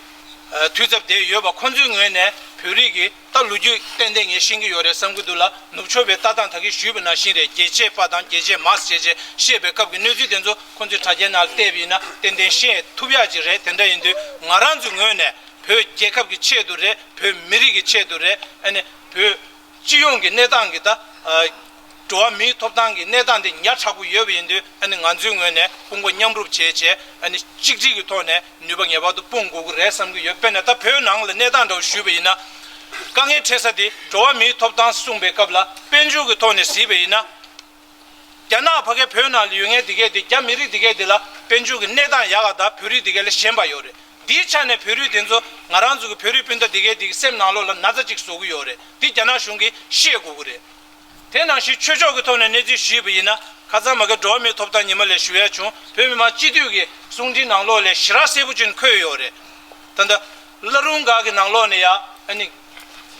ཨ་འཐུས་ཚབ་དེ་ཡོད་པ་ཁོང་ཚོའི་ངོས་ནས་བོད་རིགས་ཀྱི་ད་ལོ་རྒྱུས་ཏན་ཏན་ངས་ཤེས་ཀྱི་ཡོད་རེད་བསམ་གྱི་འདུག་ལ། ནུབ་ཕྱོགས་པའི་ལྟ་སྟངས་ད་གིན་ཞུས་པ་ནང་བཞིན་རེད། རྒྱལ་གཅེས་པ་དང་རྒྱལ་གཅེས་མ་ཟེར་བྱས་བཤད་པའི་སྐབས་ཀྱི་གནས་ཚུལ་དེ་ཚོ་ཁོང་ཚོའི་དྲ་རྒྱའི་ནང་བལྟས་པ་ཡིན་ན་ཏན་ཏན་ཤེས་ཐུབ་ཡག་ཅིག་རེད། དེ་འདྲ་ཡིན་དུས་ང་རང་ཚོའི་ངོས་ནས་བོད་རྒྱལ་ཁབ་ཀྱི་ཆེད་དུ་རེད། བོད་མི་རིགས་ཀྱི་ཆེད་དུ་རེད། ཨ་ནི་བོད་སྤྱི་ཡོངས་ཀྱི་གནས་སྟངས་ཀྱི་ད་ཨ་འགྲོ་བ་མིའི་ཐོབ་ཐང་གི་གནས་སྟངས་དེ་ཉག་ཕྲ་པོ་ཡོད་པ་ཡིན་དུས། ཨ་ནི་ང་ཚོའི་ངོས་ནས་དཔུང་པ་མཉམ་རུབ་བྱས་བྱས། ཨ་ནི་གཅིག་སྒྲིལ་གྱི་ཐོག་ནས་ནུས་པ་ངེས་པར་དུ་སྤུངས་དགོས་ཀྱི་རེད་བསམ་གྱི་ཡོད། དཔེར་ན་ད་བོད་ནང་ལ་གནས་སྟངས་འདྲ་བོ་ཞུས་པ་ཡིན་ན། དཀའ་ངལ་འཕྲད་ས་དེ་འགྲོ་བ་མིའི་ཐོབ་ཐང་སྲུང་བའི་སྐབས་ལ་དཔལ་འབྱོར་གྱི་ཐོག་ནས་གཟིགས་པ་ཡིན་ན། རྒྱ་ནག་ཕ་གིར་བོད་ནང་ལ་ཡོད་མཁན་དེ་གས་དེ། རྒྱ་མི་རིགས་དེ་གས་དེ་ལ་དཔལ་འབྱོར་གྱི་གནས་སྟངས་ཡག་ག་དང་བོད་རིགས་དེ་གས་ལས་ཞན་པ་ཡོད་རེད། འདིའི་ཆ་ནས་བོད་རིགས་དེ་ཚོ་ང་རང་ཚོ་གི་བོད་རིགས་སྤུན་ཟླ་དེ་གས་དེ་གི་སེམས་ནང་ལོགས་ལ་ན་ཚ་གཅིག་བཟོ་གི་ཡོད་རེད། འདི་རྒྱ་ནག་གཞུང་གིས་ཤེས་དགོས་ཀྱི་རེད། དེ་ནང་བཞིན་ཆོས་ཕྱོགས་ཀྱི་ཐོག་ནས་གནས་ཚུལ་ཞུས་པ་ཡིན་ན། ཁ་སང་མ་གི་འགྲོ་བ་མིའི་ཐོབ་ཐང་ཉི་མ་ལ་ཞུ་ཡ་བྱུང་། བོད་མི་མང་སྤྱི་འཐུས་ཀྱི་གསུང་འཕྲིན་ནང་ལོགས་ལ་ཞེ་དྲག་གསལ་པོ་ཅིག་འཁོད་ཡོད་རེད། ད་ལྟ་བླ་རུང་སྒར་གྱི་ནང་ལོགས་ནས་ཡ་ཨ་ནི་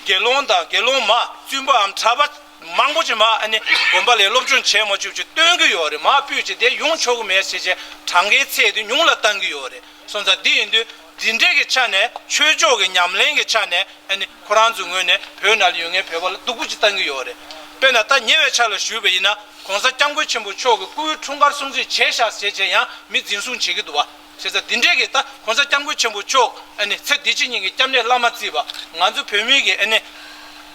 དགེ་སློང་དང་དགེ་སློང་མ་བཙུན་པའམ་གྲྭ་པ་མང་པོ་ཅིག་མ་ཨ་ནི་དགོན་པ་ལ་སློབ་སྦྱོང་བྱས་མ་བཅུག་ཅིག་སྟོན་གྱི་ཡོད་རེད། མ་སྤུས་ཅིག་དེ་ཡོང་ཆོག་གི་མེད་ཟེར་བྱས་གྲངས་ཀའི་ཚད་དེ་ཉུང་ལ་བཏང་གི་ཡོད་རེད། སོང་ཙང་འདི་ཡིན་དུས་འདི་འདྲས་ཀྱི་ཆ་ནས་ཆོས་ཕྱོགས་ཀྱི་ཉམས་ལེན་གྱི་ཆ་ནས་ཨ་ནི་ཁོ་རང་ཚོའི་ངོས་ནས་བོད་ནང་ལ་ཡོད་མཁན་བོད་པ་ལ་སྡུག་པོ་ཅིག་བཏང་གི་ཡོད་རེད། དཔེར་ན་ད་ཉེ་བའི་ཆར་ལ་ཞུས་པ་ཡིན་ན། གོང་ས་སྐྱབས་མགོན་ཆེན་པོ་མཆོག་གི་སྐུའི་འཁྲུངས་སྐར་སྲུང་བརྩི་བྱས་ཤག་ཟེར་བྱས་ཡང་མི་འཛིན་བཟུང་བྱེད་ཀྱི་འདུག་བ། བྱས་ཙང་འདི་འདྲས་ཀྱི་ད་གོང་ས་སྐྱབས་མགོན་ཆེན་པོ་མཆོག་ཨ་ནི་ཚེ་འདི་ཕྱི་གཉིས་ཀྱི་སྐྱབས་གནས་བླ་མ་བརྩིས་པ། ང་ཚོ་བོད་མི་གི་ཨ་ནི་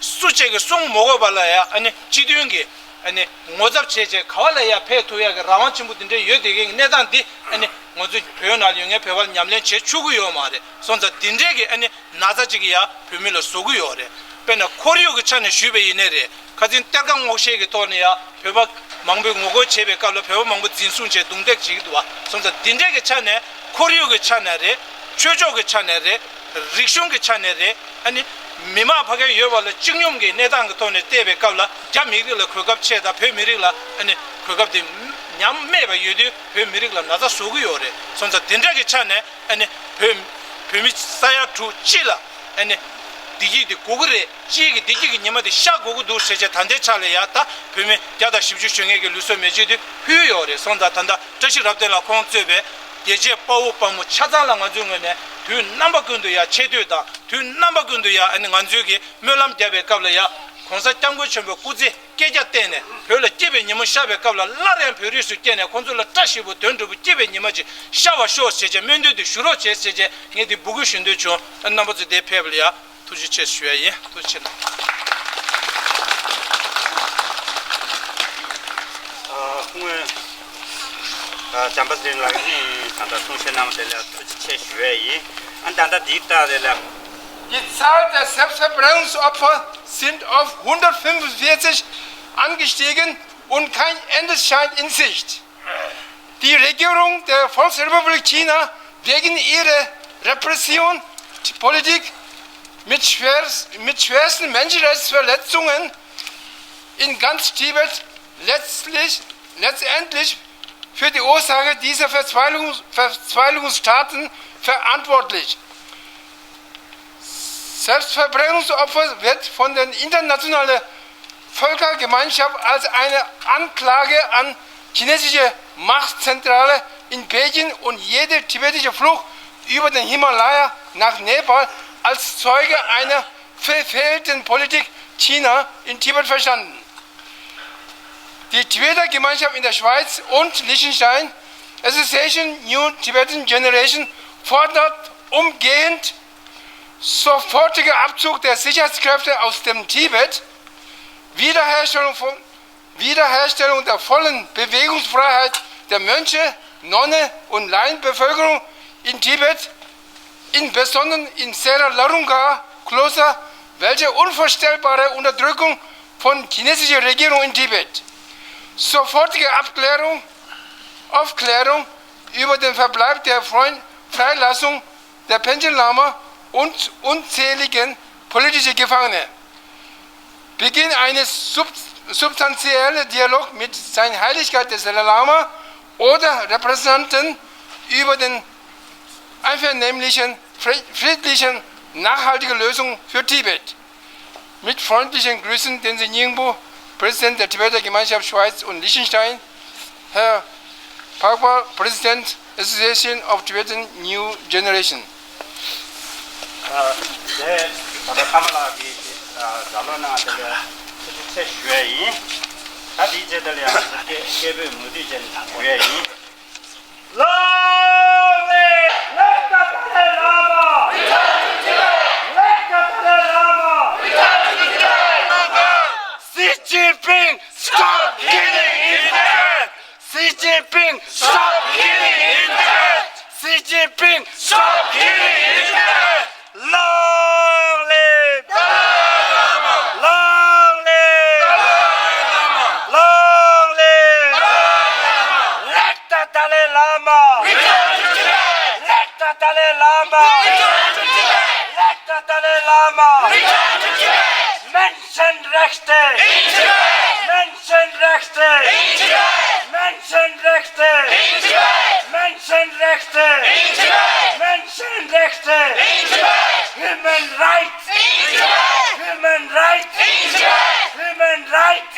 སུ་གཅིག་གིས་གསུང་མ་དགོས་པ་ལ་ཡ་ཨ་ནི་སྤྱི་མཐུན་གྱི་ཨ་ནི་ངོ་ཚབ་བྱས་བྱས་ག་བ་ལ་ཡ་ཕེབས་ཐུབ་ཡ་གི་རང་དབང་ཆེན་པོ་འདི་འདྲས་ཡོད་དེ་གི་གནས་སྟངས་འདི་ཨ་ནི་ང་ཚོ་བོད་ནང་ལ་ཡོད་མཁན་བོད་པ་ལ་ཉམས་ལེན་བྱེད་ཆོག་གི་ཡོད་མ་རེད། སོང་ཙང་འདི་འདྲས་ཀྱི་ཨ་ནི་ན་ཚ་གཅིག་གི་ཡ་བོད་མི་ལ་བཟོ་གི་ཡོད་རེད། དཔེར་ན་ཁོར་ཡུག་གི་ཆ་ནས་ཞུས་པ་ཡིན་ནའི་རེད། ཁ་སང་གཏེར་ཁ་སྔོག་བཤེར་གྱི་ཐོག་ནས་ཡ་བོད་པ་མང་པོས་ངོ་རྒོལ་བྱེད་པའི་སྐབས་ལ་བོད་པ་མང་པོ་འཛིན་བཟུང་བྱས་རྡུང་རྡེག་བྱེད་ཀྱི་འདུག་བ། སོང་ཙང་འདི་འདྲས་ཀྱི་ཆ་ནས་ཁོར་ཡུག་གི་ཆ་ནས་རེད། ཆོས་ཕྱོགས་ཀྱི་ཆ་ནས་རེད། རིག་གཞུང་གི་ཆ་ནས་རེད། ཨ་ནི་མི་མང་ཕ་གིར་ཡོད་པ་ལ་སྤྱི་སྙོམས་ཀྱི་གནས་སྟངས་ཀྱི་ཐོག་ནས་བལྟས་པའི་སྐབས་ལ་རྒྱ་མི་རིགས་ལ་གོ་སྐབས་ཆེ་དང་བོད་མི་རིགས་ལ་ཨ་ནི་གོ་སྐབས་དེ་ཉམས་དམས་པ་ཡོད་དུས་བོད་མི་རིགས་ལ་ན་ཚ་བཟོ་གི་ཡོད་རེད། སོང་ཙང་འདི་འདྲ་གི་ཆ་ནས་ཨ་ནི་བོད་བོད་མི་ས་ཡ་དྲུག་སྤྱི་ལ་ཨ་ནི་བདེ་སྐྱིད་དེ་དགོས་ཀྱི་རེད། སྤྱིའི་གི་བདེ་སྐྱིད་ཀྱི་ཉི་མ་དེ་ཤར་དགོས་ཀྱི་འདུག་ཟེར་བྱས་ད་ལྟའི་ཆ་ལ་ཡ་ད་བོད་མི་བརྒྱ་དང་བཞི་བཅུ་ཞེ་ལྔ་གི་ལུས་སྲོག་མེ་མཆོད་དེ་ཕུལ་ཡོད་རེད། སོང་ཙང་ད་ལྟ་བཀྲ་ཤིས་རབ་བརྟན་ལགས་ཁོང་གཙོས་པའི་རྒྱལ་གཅེས་དཔའ་བོ་དཔའ་མོ་ཆ་ཚང་ལ་ང་ཚོའི་ངོས་ནས་དུས་རྣམ་པ་ཀུན་ཏུ་ཡ་ཆེ་བསྟོད་དང་དུས་རྣམ་པ་ཀུན་ཏུ་ཡ་ཨ་ནི་ང་ཚོའི་གི་སྨོན་ལམ་བརྒྱབ་པའི་སྐབས་ལ་ཡ་གོང་ས་སྐྱབས་མགོན་ཆེན་པོའི་སྐུ་ཚེ་བསྐལ་བརྒྱར་བརྟན་ནས་བོད་ལ་སྐྱིད་པའི་ཉིན་མོ་ཤར་བའི་སྐབས་ལ་སླར་ཡང་བོད་རིགས་སུ་སྐྱེས་ནས་ཁོང་ཚོ་ལ་བཀྲ་ཤིས་པའི་དོན་འགྲུབ་པའི་སྐྱིད་པའི་ཉི་མ་ཅིག་ཤར་བར་ཤོག་ཟེར་བྱས་སྨོན་འདུན་དེ་ཞུ་རོགས་བྱེད་ཟེར་བྱས་ངས་འདི་འབོད་སྐུལ་ཞུ་འདོད་བྱུང་། རྣམ་པ་ཚོ་འདིར་ཕེབས་པ་ལ་ཡ་ཐུགས་རྗེ་ཆེ་ཞུ་ཡ་ཡིན། ཐུགས་རྗེ་ཆེ་གནང་། ཨ། སྔོན། ཨ། བྱམས་པ་ཚེ་རིང་ལགས་ཀྱིས་ད་ལྟ་གསུང་བཤད་གནང་བ་དེ་ལ་ཐུགས་རྗེ་ཆེ་ཞུ་ཡ་ཡིན། ཨ། ད་ལྟ་འདི་ལྟ་དེ་ལ། Die Zahl der Selbstverbrennungsopfer sind auf hundertfünfundvierzig angestiegen und kein Ende scheint in Sicht. Die Regierung der Volksrepublik China wegen ihrer Repressionspolitik mit schwerst-, mit schwersten Menschenrechtsverletzungen in ganz Tibet letztlich, letztendlich für die Ursache dieser Verzweiflungs-, Verzweiflungstaten verantwortlich. Selbstverbrennungsopfer wird von der internationalen Völkergemeinschaft als eine Anklage an chinesische Machtzentrale in Peking und jede tibetische Flucht über den Himalaya nach Nepal als Zeuge einer verfehlten Politik China in Tibet verstanden. Die Tibeter Gemeinschaft in der Schweiz und Liechtenstein, Association New Tibetan Generation, fordert umgehend sofortiger Abzug der Sicherheitskräfte aus dem Tibet, Wiederherstellung von, Wiederherstellung der vollen Bewegungsfreiheit der Mönche, Nonne und Laienbevölkerung in Tibet, im Besonderen im Sera Larunga Kloster, welche unvorstellbare Unterdrückung von chinesischer Regierung in Tibet. Sofortige Abklärung, Aufklärung über den Verbleib der Freund-, Freilassung der Panchen Lama und unzähligen politischen Gefangenen. Beginn eines sub-, substanziellen Dialogs mit Seiner Heiligkeit der Dalai Lama oder Repräsentanten über den einvernehmlichen, fried-, friedlichen, nachhaltigen Lösung für Tibet. Mit freundlichen Grüßen, Tenzin Nyingbo, Präsident der Tibeter Gemeinschaft Schweiz und Liechtenstein, Herr Phagpa, President, Association of Tibetan New Generation. ཨ། དེ་ད་ལྟ་ཀརྨ་ལགས་ཀྱིས་ཨ་ལགས་ལགས་གནང་། དེ་ལ་ཐུགས་རྗེ་ཆེ་ཞུ་ཡ་ཡིན། ད་དེའི་རྗེས་དེ་ལ་ཡང་སྐད་སྐད་འབོད་མུ་མཐུད་བྱས་ནས་ཞུ་ཡ་ཡིན། Long live! Let the Dalai Lama! Let the Dalai Lama! Xi Jinping, stop killing in Tibet! Xi Jinping, stop killing in Tibet! Xi Jinping, stop killing in Tibet! Long live! Long live! Long live! Let the Dalai Lama! Let the Dalai Lama! Let the Dalai Lama! Menschenrechte! Menschenrechte! Menschenrechte! Menschenrechte! Menschenrechte! Human rights! Human rights! Human rights!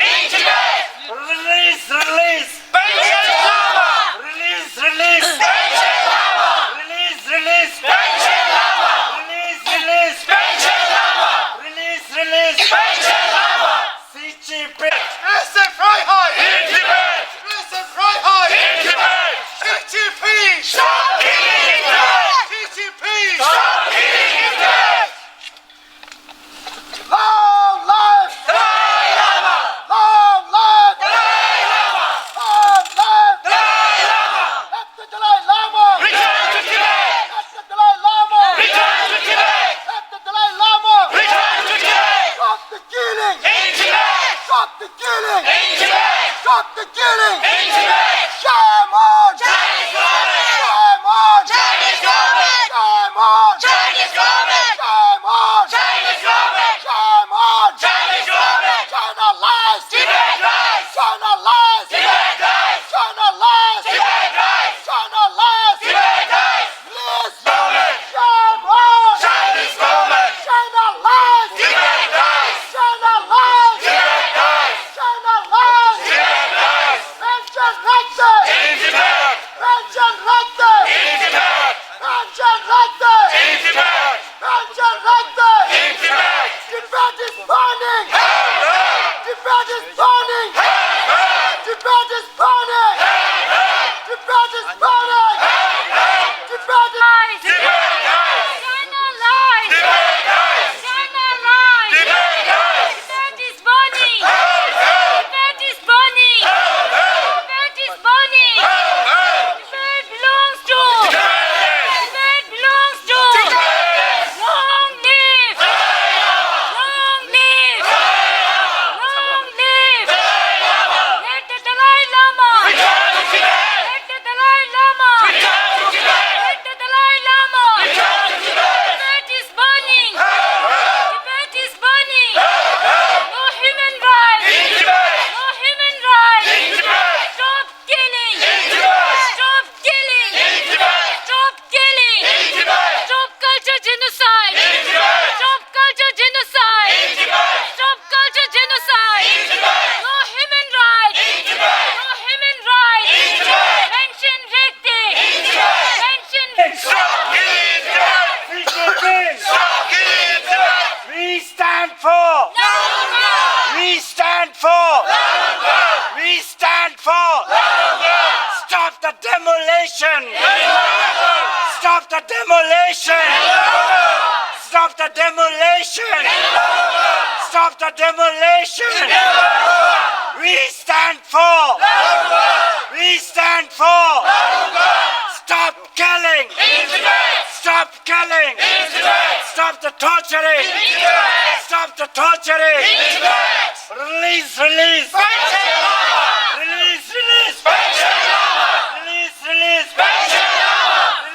Release! Release! Panchen Lama! Release! Release! Panchen Lama! Release! Release! Panchen Lama! Release! Release! Release! Panchen Lama! Release! Release! Panchen Lama! Xi Jinping! Fresse Freiheit! In Tibet! Fresse Freiheit! In Tibet! Xi Jinping! Stop killing in Tibet! Xi Jinping! Stop killing in Tibet! Long live! Dalai Lama! Long live! Dalai Lama! Long live! Dalai Lama! Let the Dalai Lama! Return to Tibet! Let the Dalai Lama! Return to Tibet! Let the Dalai Lama! Return to Tibet! Stop the killing! In Tibet! Stop the killing! In Tibet! Stop the killing! In Tibet! Shame on! Chinese government! Shame on! Chinese government! Shame on! Chinese government! Shame on! Chinese government! Shame on! Chinese government! China lies! Tibet lies! China lies! Tibet lies! China lies! Tibet lies! China lies! Tibet lies! Please! Government! Shame on! Chinese government! China lies! Tibet lies! China lies! Tibet lies! China lies! Tibet lies! Menschenrechte! In Tibet! Menschenrechte! In Tibet! Menschenrechte! In Tibet! Menschenrechte! In Tibet! Tibet is burning! Help! Help! Tibet is burning! Help! Help! Tibet is burning! Help! Help! Tibet is burning! Help! Help! Tibet is Tibet lies! China lies! Tibet lies! China lies! Tibet lies! Tibet is burning! Help! Help! Tibet is burning! Help! Help! Tibet is burning! Help! Help! Tibet belongs to! Tibet belongs to! Long live! Long live! Long live! Let the Dalai Lama! Let the Dalai Lama! Let the Dalai Lama! Tibet is burning! Tibet is burning! No human rights! No human rights! Stop killing! Stop killing! Stop killing! Stop culture genocide! Stop culture genocide! Stop culture genocide! No human rights! No human rights! Menschenrechte! Menschen! Stop killing Tibet! Stop killing Tibet! We stand for! We stand for! We stand for! Stop the demolition! Stop the demolition! Stop the demolition! Stop the demolition! We stand for! We stand for! Stop killing! Stop killing! Stop the torturing! Stop the torturing! Release, release! Release, release! Release, release! Release, release!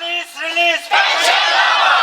Release, release!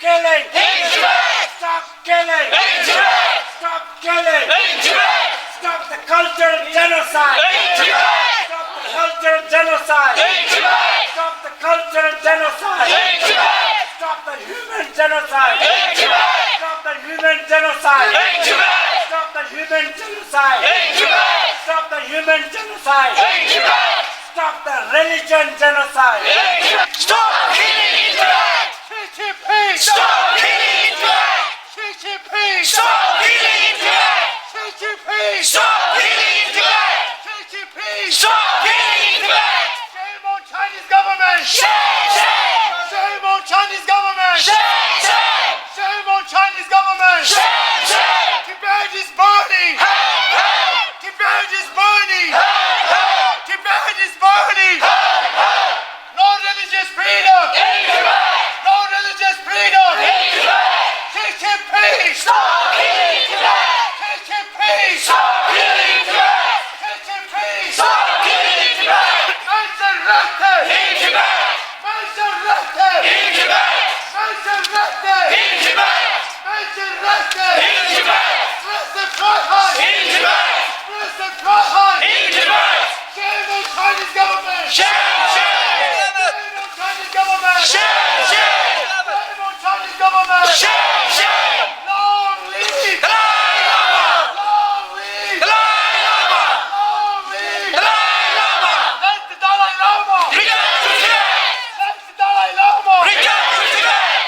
Killing! In Tibet! Stop killing! In Tibet! Stop killing! In Tibet! Stop the cultural genocide! In Tibet! Stop the cultural genocide! In Tibet! Stop the cultural genocide! In Tibet! Stop the human genocide! In Tibet! Stop the human genocide! In Tibet! Stop the human genocide! In Tibet! Stop the human genocide! In Tibet! Stop the religion genocide! In Tibet! Stop killing in Tibet! Xi Jinping! Stop killing in Tibet! Xi Jinping! Stop killing in Tibet! Xi Jinping! Stop killing in Tibet! Xi Jinping! Stop killing in Tibet! Shame on Chinese government! Shame, shame! Shame on Chinese government! Shame, shame! Shame on Chinese government! Shame, shame! Tibet is burning! Hey, hey! Tibet is burning! Hey, hey! Tibet is burning! Hey, hey! No religious freedom! In Tibet! No religious freedom! In Tibet! Xi Jinping! Stop killing Tibet! Xi Jinping! Stop killing Tibet! Xi Jinping! Stop killing Tibet! Menschenrechte! In Tibet! Menschenrechte! In Tibet! Menschenrechte! In Tibet! Menschenrechte! In Tibet! Pressefreiheit! In Tibet! Pressefreiheit! In Tibet! Shame on Chinese government! Shame, shame! Shame on Chinese government! Shame, shame! Shame on Chinese government! Shame, shame! Long live! Dalai Lama! Long live! Dalai Lama! Long live! Dalai Lama! Let the Dalai Lama! Return to Tibet! Let the Dalai Lama! Return to Tibet!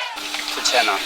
ཐུགས་ཆེ་གནང་།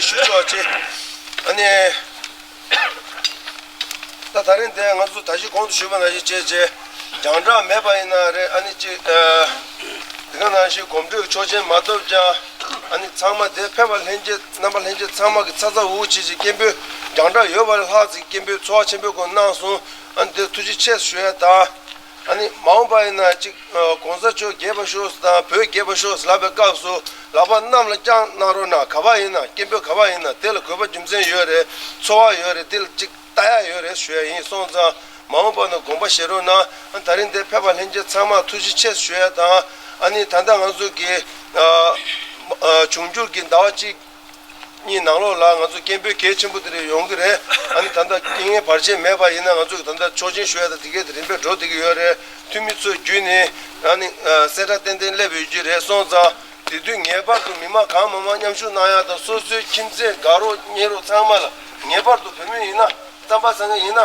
ཞུ་ཆོག་ཅེས། ཨ་ནི། ད་ད་རིང་དེ་ང་ཚོ་ད་གཞི་གོང་དུ་ཞུས་པ་ནང་བཞིན་བྱས་རྗེས་རྒྱང་གྲགས་མེད་པ་ཡིན་ན་རེད། ཨ་ནི་ཅིག་ཨ། དེ་ག་ནང་བཞིན་གོམ་བགྲོད་ཆོག་མཆན་མ་ཐོབ་ཀྱང་ཨ་ནི་ཚང་མ་དེ་ཕེབས་པ་ལྷན་རྒྱས་རྣམ་པ་ལྷན་རྒྱས་ཚང་མ་གི་ཚ་ཚ་འུར་འུར་བྱས་རྗེས་སྐད་འབོད་རྒྱང་གྲགས་ཡོད་པ་ལས་ལྷག་ཅིག་སྐད་འབོད་ཚོར་བ་ཆེན་པོའི་སྒོ་གནང་སོང་། ཨ་ནི་དེ་ཐུགས་རྗེ་ཆེ་ཞུ་ཡ་དང་། ཨ་ནི་མ་འོངས་པ་ཡིན་ན་ཅིག་ཨ། གོང་ས་མཆོག་རྒྱས་པར་ཤོག་དང་བོད་རྒྱས་པར་ཤོག་ལབ་པའི་སྐབས་སུ་ལག་པ་གནམ་ལ་བརྐྱངས་གནང་རོགས་གནང་། ག་པར་ཡིན་ན་སྐད་འབོད་ག་པར་ཡིན་ན་དེ་ལ་གུས་པ་རྒྱུ་མཚན་ཡོད་རེད། ཚོར་བ་ཡོད་རེད། དེ་ལ་ཅིག་ལྟ་ཡ་ཡོད་རེད་ཞུ་ཡ་ཡིན། སོང་ཙང་མ་འོངས་པ་ན་དགོངས་པ་བཞེས་རོགས་གནང་། ཨ། ད་རིང་འདིར་ཕེབས་པ་ལྷན་རྒྱས་ཚང་མ་ཐུགས་རྗེ་ཆེ་ཞུ་ཡ་དང་། ཨ་ནི་ད་ལྟ་ང་ཚོ་གི་ཨ། ཨ། འབྱུང་འགྱུར་གྱི་ཟླ་བ་གཅིག་གཉིས་ནང་ལོགས་ལ་ང་ཚོ་སྐད་འབོད་གལ་ཆེན་པོ་དེ་རིགས་ཡོང་གི་རེད། ཨ་ནི་ད་ལྟ་རྐྱེན་ངན་བར་ཆད་མེད་པ་ཡིན་ན་ང་ཚོ་གི་ད་ལྟ་ཆོག་མཆན་ཞུ་ཡ་དང་དེ་གས་དེ་རིམ་པས་འགྲོ་བསྡད་ཀྱི་ཡོད་རེད། འཐུས་མི་ཚོ་བརྒྱུད་ནས་ཨ་ནི་གསལ་བསྒྲགས་ཏན་ཏན་སླེབས་ཡོད་ཀྱི་རེད། སོང་ཙང་དེ་དུས་ངེས་པར་དུ་མི་མང་གང་མང་མང་མཉམ་ཞུགས་གནང་ཡ་དང་། སོ་སོའི་ཁྱིམ་མཚེས་དགའ་རོགས་ཉེ་རོགས་ཚང་མ་ལ་ངེས་པར་དུ་བོད་མི་ཡིན་ན། རྩམ་པ་ཟ་མཁན་ཡིན་ན།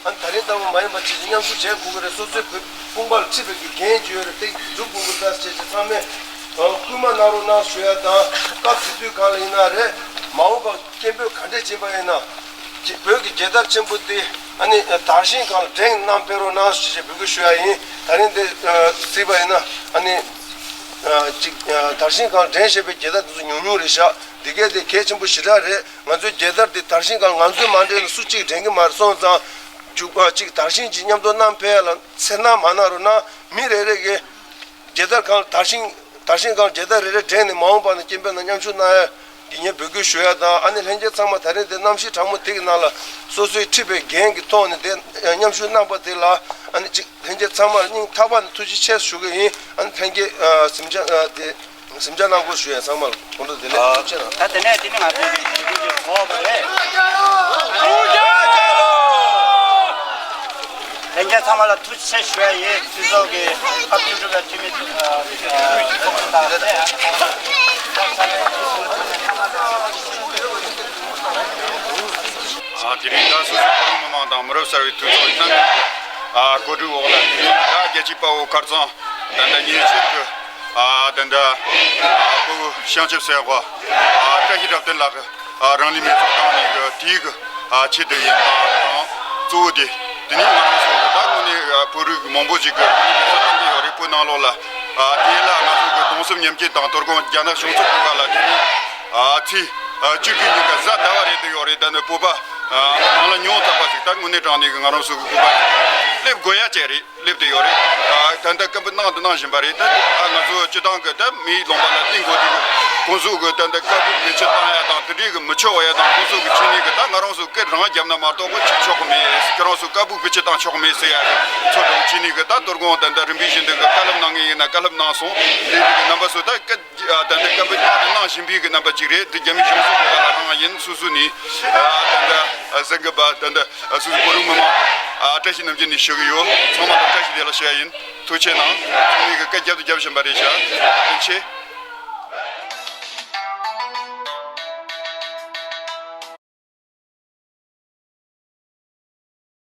ཨ་ནི་ད་རིང་ལྟ་བུ་མ་ཡིན་པ་ཅིག་མཉམ་ཞུགས་བྱེད་དགོས་ཀྱི་རེད། སོ་སོའི་བོད་དཔུང་པ་ལ་འཁྲིད་པའི་གི་འགན་ཅིག་ཡོད་རེད། དེ་སྒྲུབ་དགོས་ཀྱི་རེད་ཟེར་བྱས་ཚང་མས་ཨ། སྐུལ་མ་གནང་རོགས་གནང་ཞུ་ཡ་དང་། སྐབས་དེ་དུས་གང་ལ་ཡིན་ན་རེད། མ་འོངས་པ་སྐད་འབོད་ག་འདྲས་བྱེད་པ་ཡིན་ན། བོད་ཀྱི་རྒྱལ་དར་ཆེན་པོ་དེ་ཨ་ནི་དར་ཤིང་སྒང་ལ་བསྒྲེངས་གནང་ཕེབས་རོགས་གནང་ཞེས་བྱས་འབོད་སྐུལ་ཞུ་ཡ་ཡིན། ད་རིང་འདི་ཨ། གཟིགས་པ་ཡིན་ན་ཨ་ནི་ཨ། ཅིག་ཨ། དར་ཤིང་སྒང་ལ་བསྒྲེངས་བཞག་པའི་རྒྱལ་དར་དེ་ཚོ་ཉུང་ཉུང་རེད་ཤག་དེ་གས་དེ་གལ་ཆེན་པོ་ཞེ་དྲག་རེད། ང་ཚོའི་རྒྱལ་དར་དེ་དར་ཤིང་སྒང་ལ་ང་ཚོས་མ་བསྒྲེངས་ན་སུ་གཅིག་བསྒྲེངས་ཀྱི་མ་རེད། སོང་ཙང་རྒྱུག་པ་གཅིག་དར་ཤིང་གཅིག་མཉམ་དུ་བསྣམས་ཕེབས་ཡ་ལ་འཚེར་སྣང་མ་གནང་རོགས་གནང་། མི་རེ་རེ་གིས་རྒྱལ་དར་སྒང་ལ་དར་ཤིང་དར་ཤིང་སྒང་ལ་རྒྱལ་དར་རེ་རེ་བསྒྲེངས་ནས་མ་འོངས་པ་ན་སྐད་འབོད་ནང་མཉམ་ཞུགས་གནང་ཡ་གི་ངས་འབོད་སྐུལ་ཞུ་ཡ་དང་། ཨ་ནི་ལྷན་རྒྱས་ཚང་མ་ད་རིང་དེ་གནམ་གཤིས་གྲང་མོ་དེ་གི་ནང་ལ་སོ་སོའི་འཁྲིད་པའི་འགན་གྱི་ཐོག་ནས་དེ་མཉམ་ཞུགས་གནང་པ་དེ་ལ་ཨ་ནི་གཅིག་ལྷན་རྒྱས་ཚང་མར་སྙིང་ཐག་པ་ནས་ཐུགས་རྗེ་ཆེ་ཞུ་གི་ཡིན། ཨ་ནི་ལྷན་རྒྱས་ཨ། གཟིམ་འཇག་ཨ། དེ་གཟིམ་འཇག་གནང་སྐོར་ཞུ་ཡ་ཚང་མ་ལ་གོང་དུ་བདེ་ལེགས། ཨ། ཐུགས་རྗེ་ཆེ་གནང་། ད་དེ་ནས་དེ་ནི་ང་ཚོའི་གི་དགེ་རྒན་གྱི་གོ་བ་རེད། ལྷན་རྒྱས་ཚང་མ་ལ་ཐུགས་རྗེ་ཆེ་ཞུ་ཡ་ཡིན། སྤྱི་ཚོགས་ཀྱི་སྐབས་བཅུ་དྲུག་པའི་འཐུས་མི་ཨ། ཚོགས་གཙོ་དང་། ཨ། དེ་རིང་ད་སོ་སོའི་བོད་རིགས་མི་མང་དང་མི་རབས་གསར་བའི་འཐུས་ཚོགས་རྣམ་གཉིས་ཀྱི་ཨ། གོ་སྒྲིག་འོག་ལ་དེ་རིང་ད་རྒྱལ་གཅེས་དཔའ་བོ་ཁ་རྩང་ད་ལྟ་ཉེ་ཆར་གྱི་ཨ། ད་ལྟ་ཨ། བོད་བྱང་ཆུབ་སེམས་དཔའ་ཨ། བཀྲ་ཤིས་རབ་བརྟན་ལགས་ཀྱིས་ཨ། རང་ལུས་མེ་སྲེག་བཏང་ནས་གི་དེའི་གི་ཨ། ཆེད་དུ་ཡིན་པ་དང་། གཙོ་བོ་དེ་དེ་ནས་ང་རང་ཚོ་གི་ད་དངོས་གནས་ཨ། བོད་རིགས་མང་པོ་ཞིག་གི་རང་ལུས་མེ་སྲེག་བཏང་གི་ཡོད་རེད། བོད་ནང་ལོགས་ལ་ཨ། དེ་ལ་ང་ཚོ་གི་གདུང་སེམས་མཉམ་སྐྱེད་དང་། དོ་དགོང་རྒྱ་ནག་གཞུང་ཚབ་ཁང་ལ་དེ་ནས་ཨ། ཚེས་ཨ། བཅུ་དགུ་ཉིན་གི་གཟའ་ཟླ་བ་རེད་དུ་ཡོད་རེད། ད་ནི་བོད་པ་ཨ། ནང་ལ་ཉུང་དག་པ་ཞིག་ད་དངོས་གནས་དྲང་གནས་གི་ང་རང་ཚོ་གི་བོད་པ་སླེབས་དགོས་ཡ་བྱས་རེད། སླེབས་བསྡད་ཡོད་རེད། ཨ། ད་ལྟ་སྐད་འབོད་གནང་དང་གནང་བཞིན་པ་རེད། ད་ཨ། ང་ཚོ་སྤྱི་བཏང་གི་ད་མིའི་ལུང་པ་ལ་བསྟན་དགོས་དུས་ཁོང་ཚོ་གི་ད་ལྟ་བཀའ་སྒྲུབ་བེད་སྤྱོད་བཏང་ཡ་དང་དེ་འདྲའི་གི་མི་ཆོག་པ་ཡ་དང་། ཁོང་ཚོ་གི་བྱས་ནས་གི་ད་ང་རང་ཚོ་སྐད་རང་བརྒྱབ་ན་མ་གཏོགས་པ་ཅིག་ཆོག་གི་མེད། ཁྱེད་རང་ཚོ་བཀའ་སྒྲུབ་བེད་སྤྱོད་བཏང་ཆོག་གི་མེད་ཟེར་ཡ་གི་ཚོ་འདྲ་བོ་བྱས་ནས་གི། ད་དོ་དགོང་ད་ལྟ་རིམ་པས་བཞིན་དུ་གི་བཀའ་སློབ་གནང་མཁན་ཡིན་ན་བཀའ་སློབ་གནང་སོང་། དེ་གི་རྣམ་པ་ཚོ་ད་སྐད་ཨ། ད་ལྟ་སྐད་འབོད་གནང་དང་གནང་བཞིན་པའི་གི་རྣམ་པ་ཅིག་རེད། འདི་རྒྱ་མི་གཞུང་ཚབ་ཁང་ལ་རང་ཡིན། སོ་སོ་ནས་ཨ། ད་ལྟ་ཨ། གསར་འགོད་པ་ད་ལྟ་ཨ། སོ་སོའི་བོད་རིགས་མི་མང་ཨ། བཀྲ་ཤིས་ནམ་རྒྱུན་ནས་ཞུ་གི་ཡོད། ཚང་མ་ལ་བཀྲ་ཤིས་བདེ་ལེགས་ཞུ་ཡ་ཡིན། ཐུགས་རྗེ་གནང་། ཚང་མས་གི་སྐད་རྒྱབ་དང་རྒྱབ་བཞིན་པ་རེད་ཤག་བཀའ་དྲིན་ཆེ།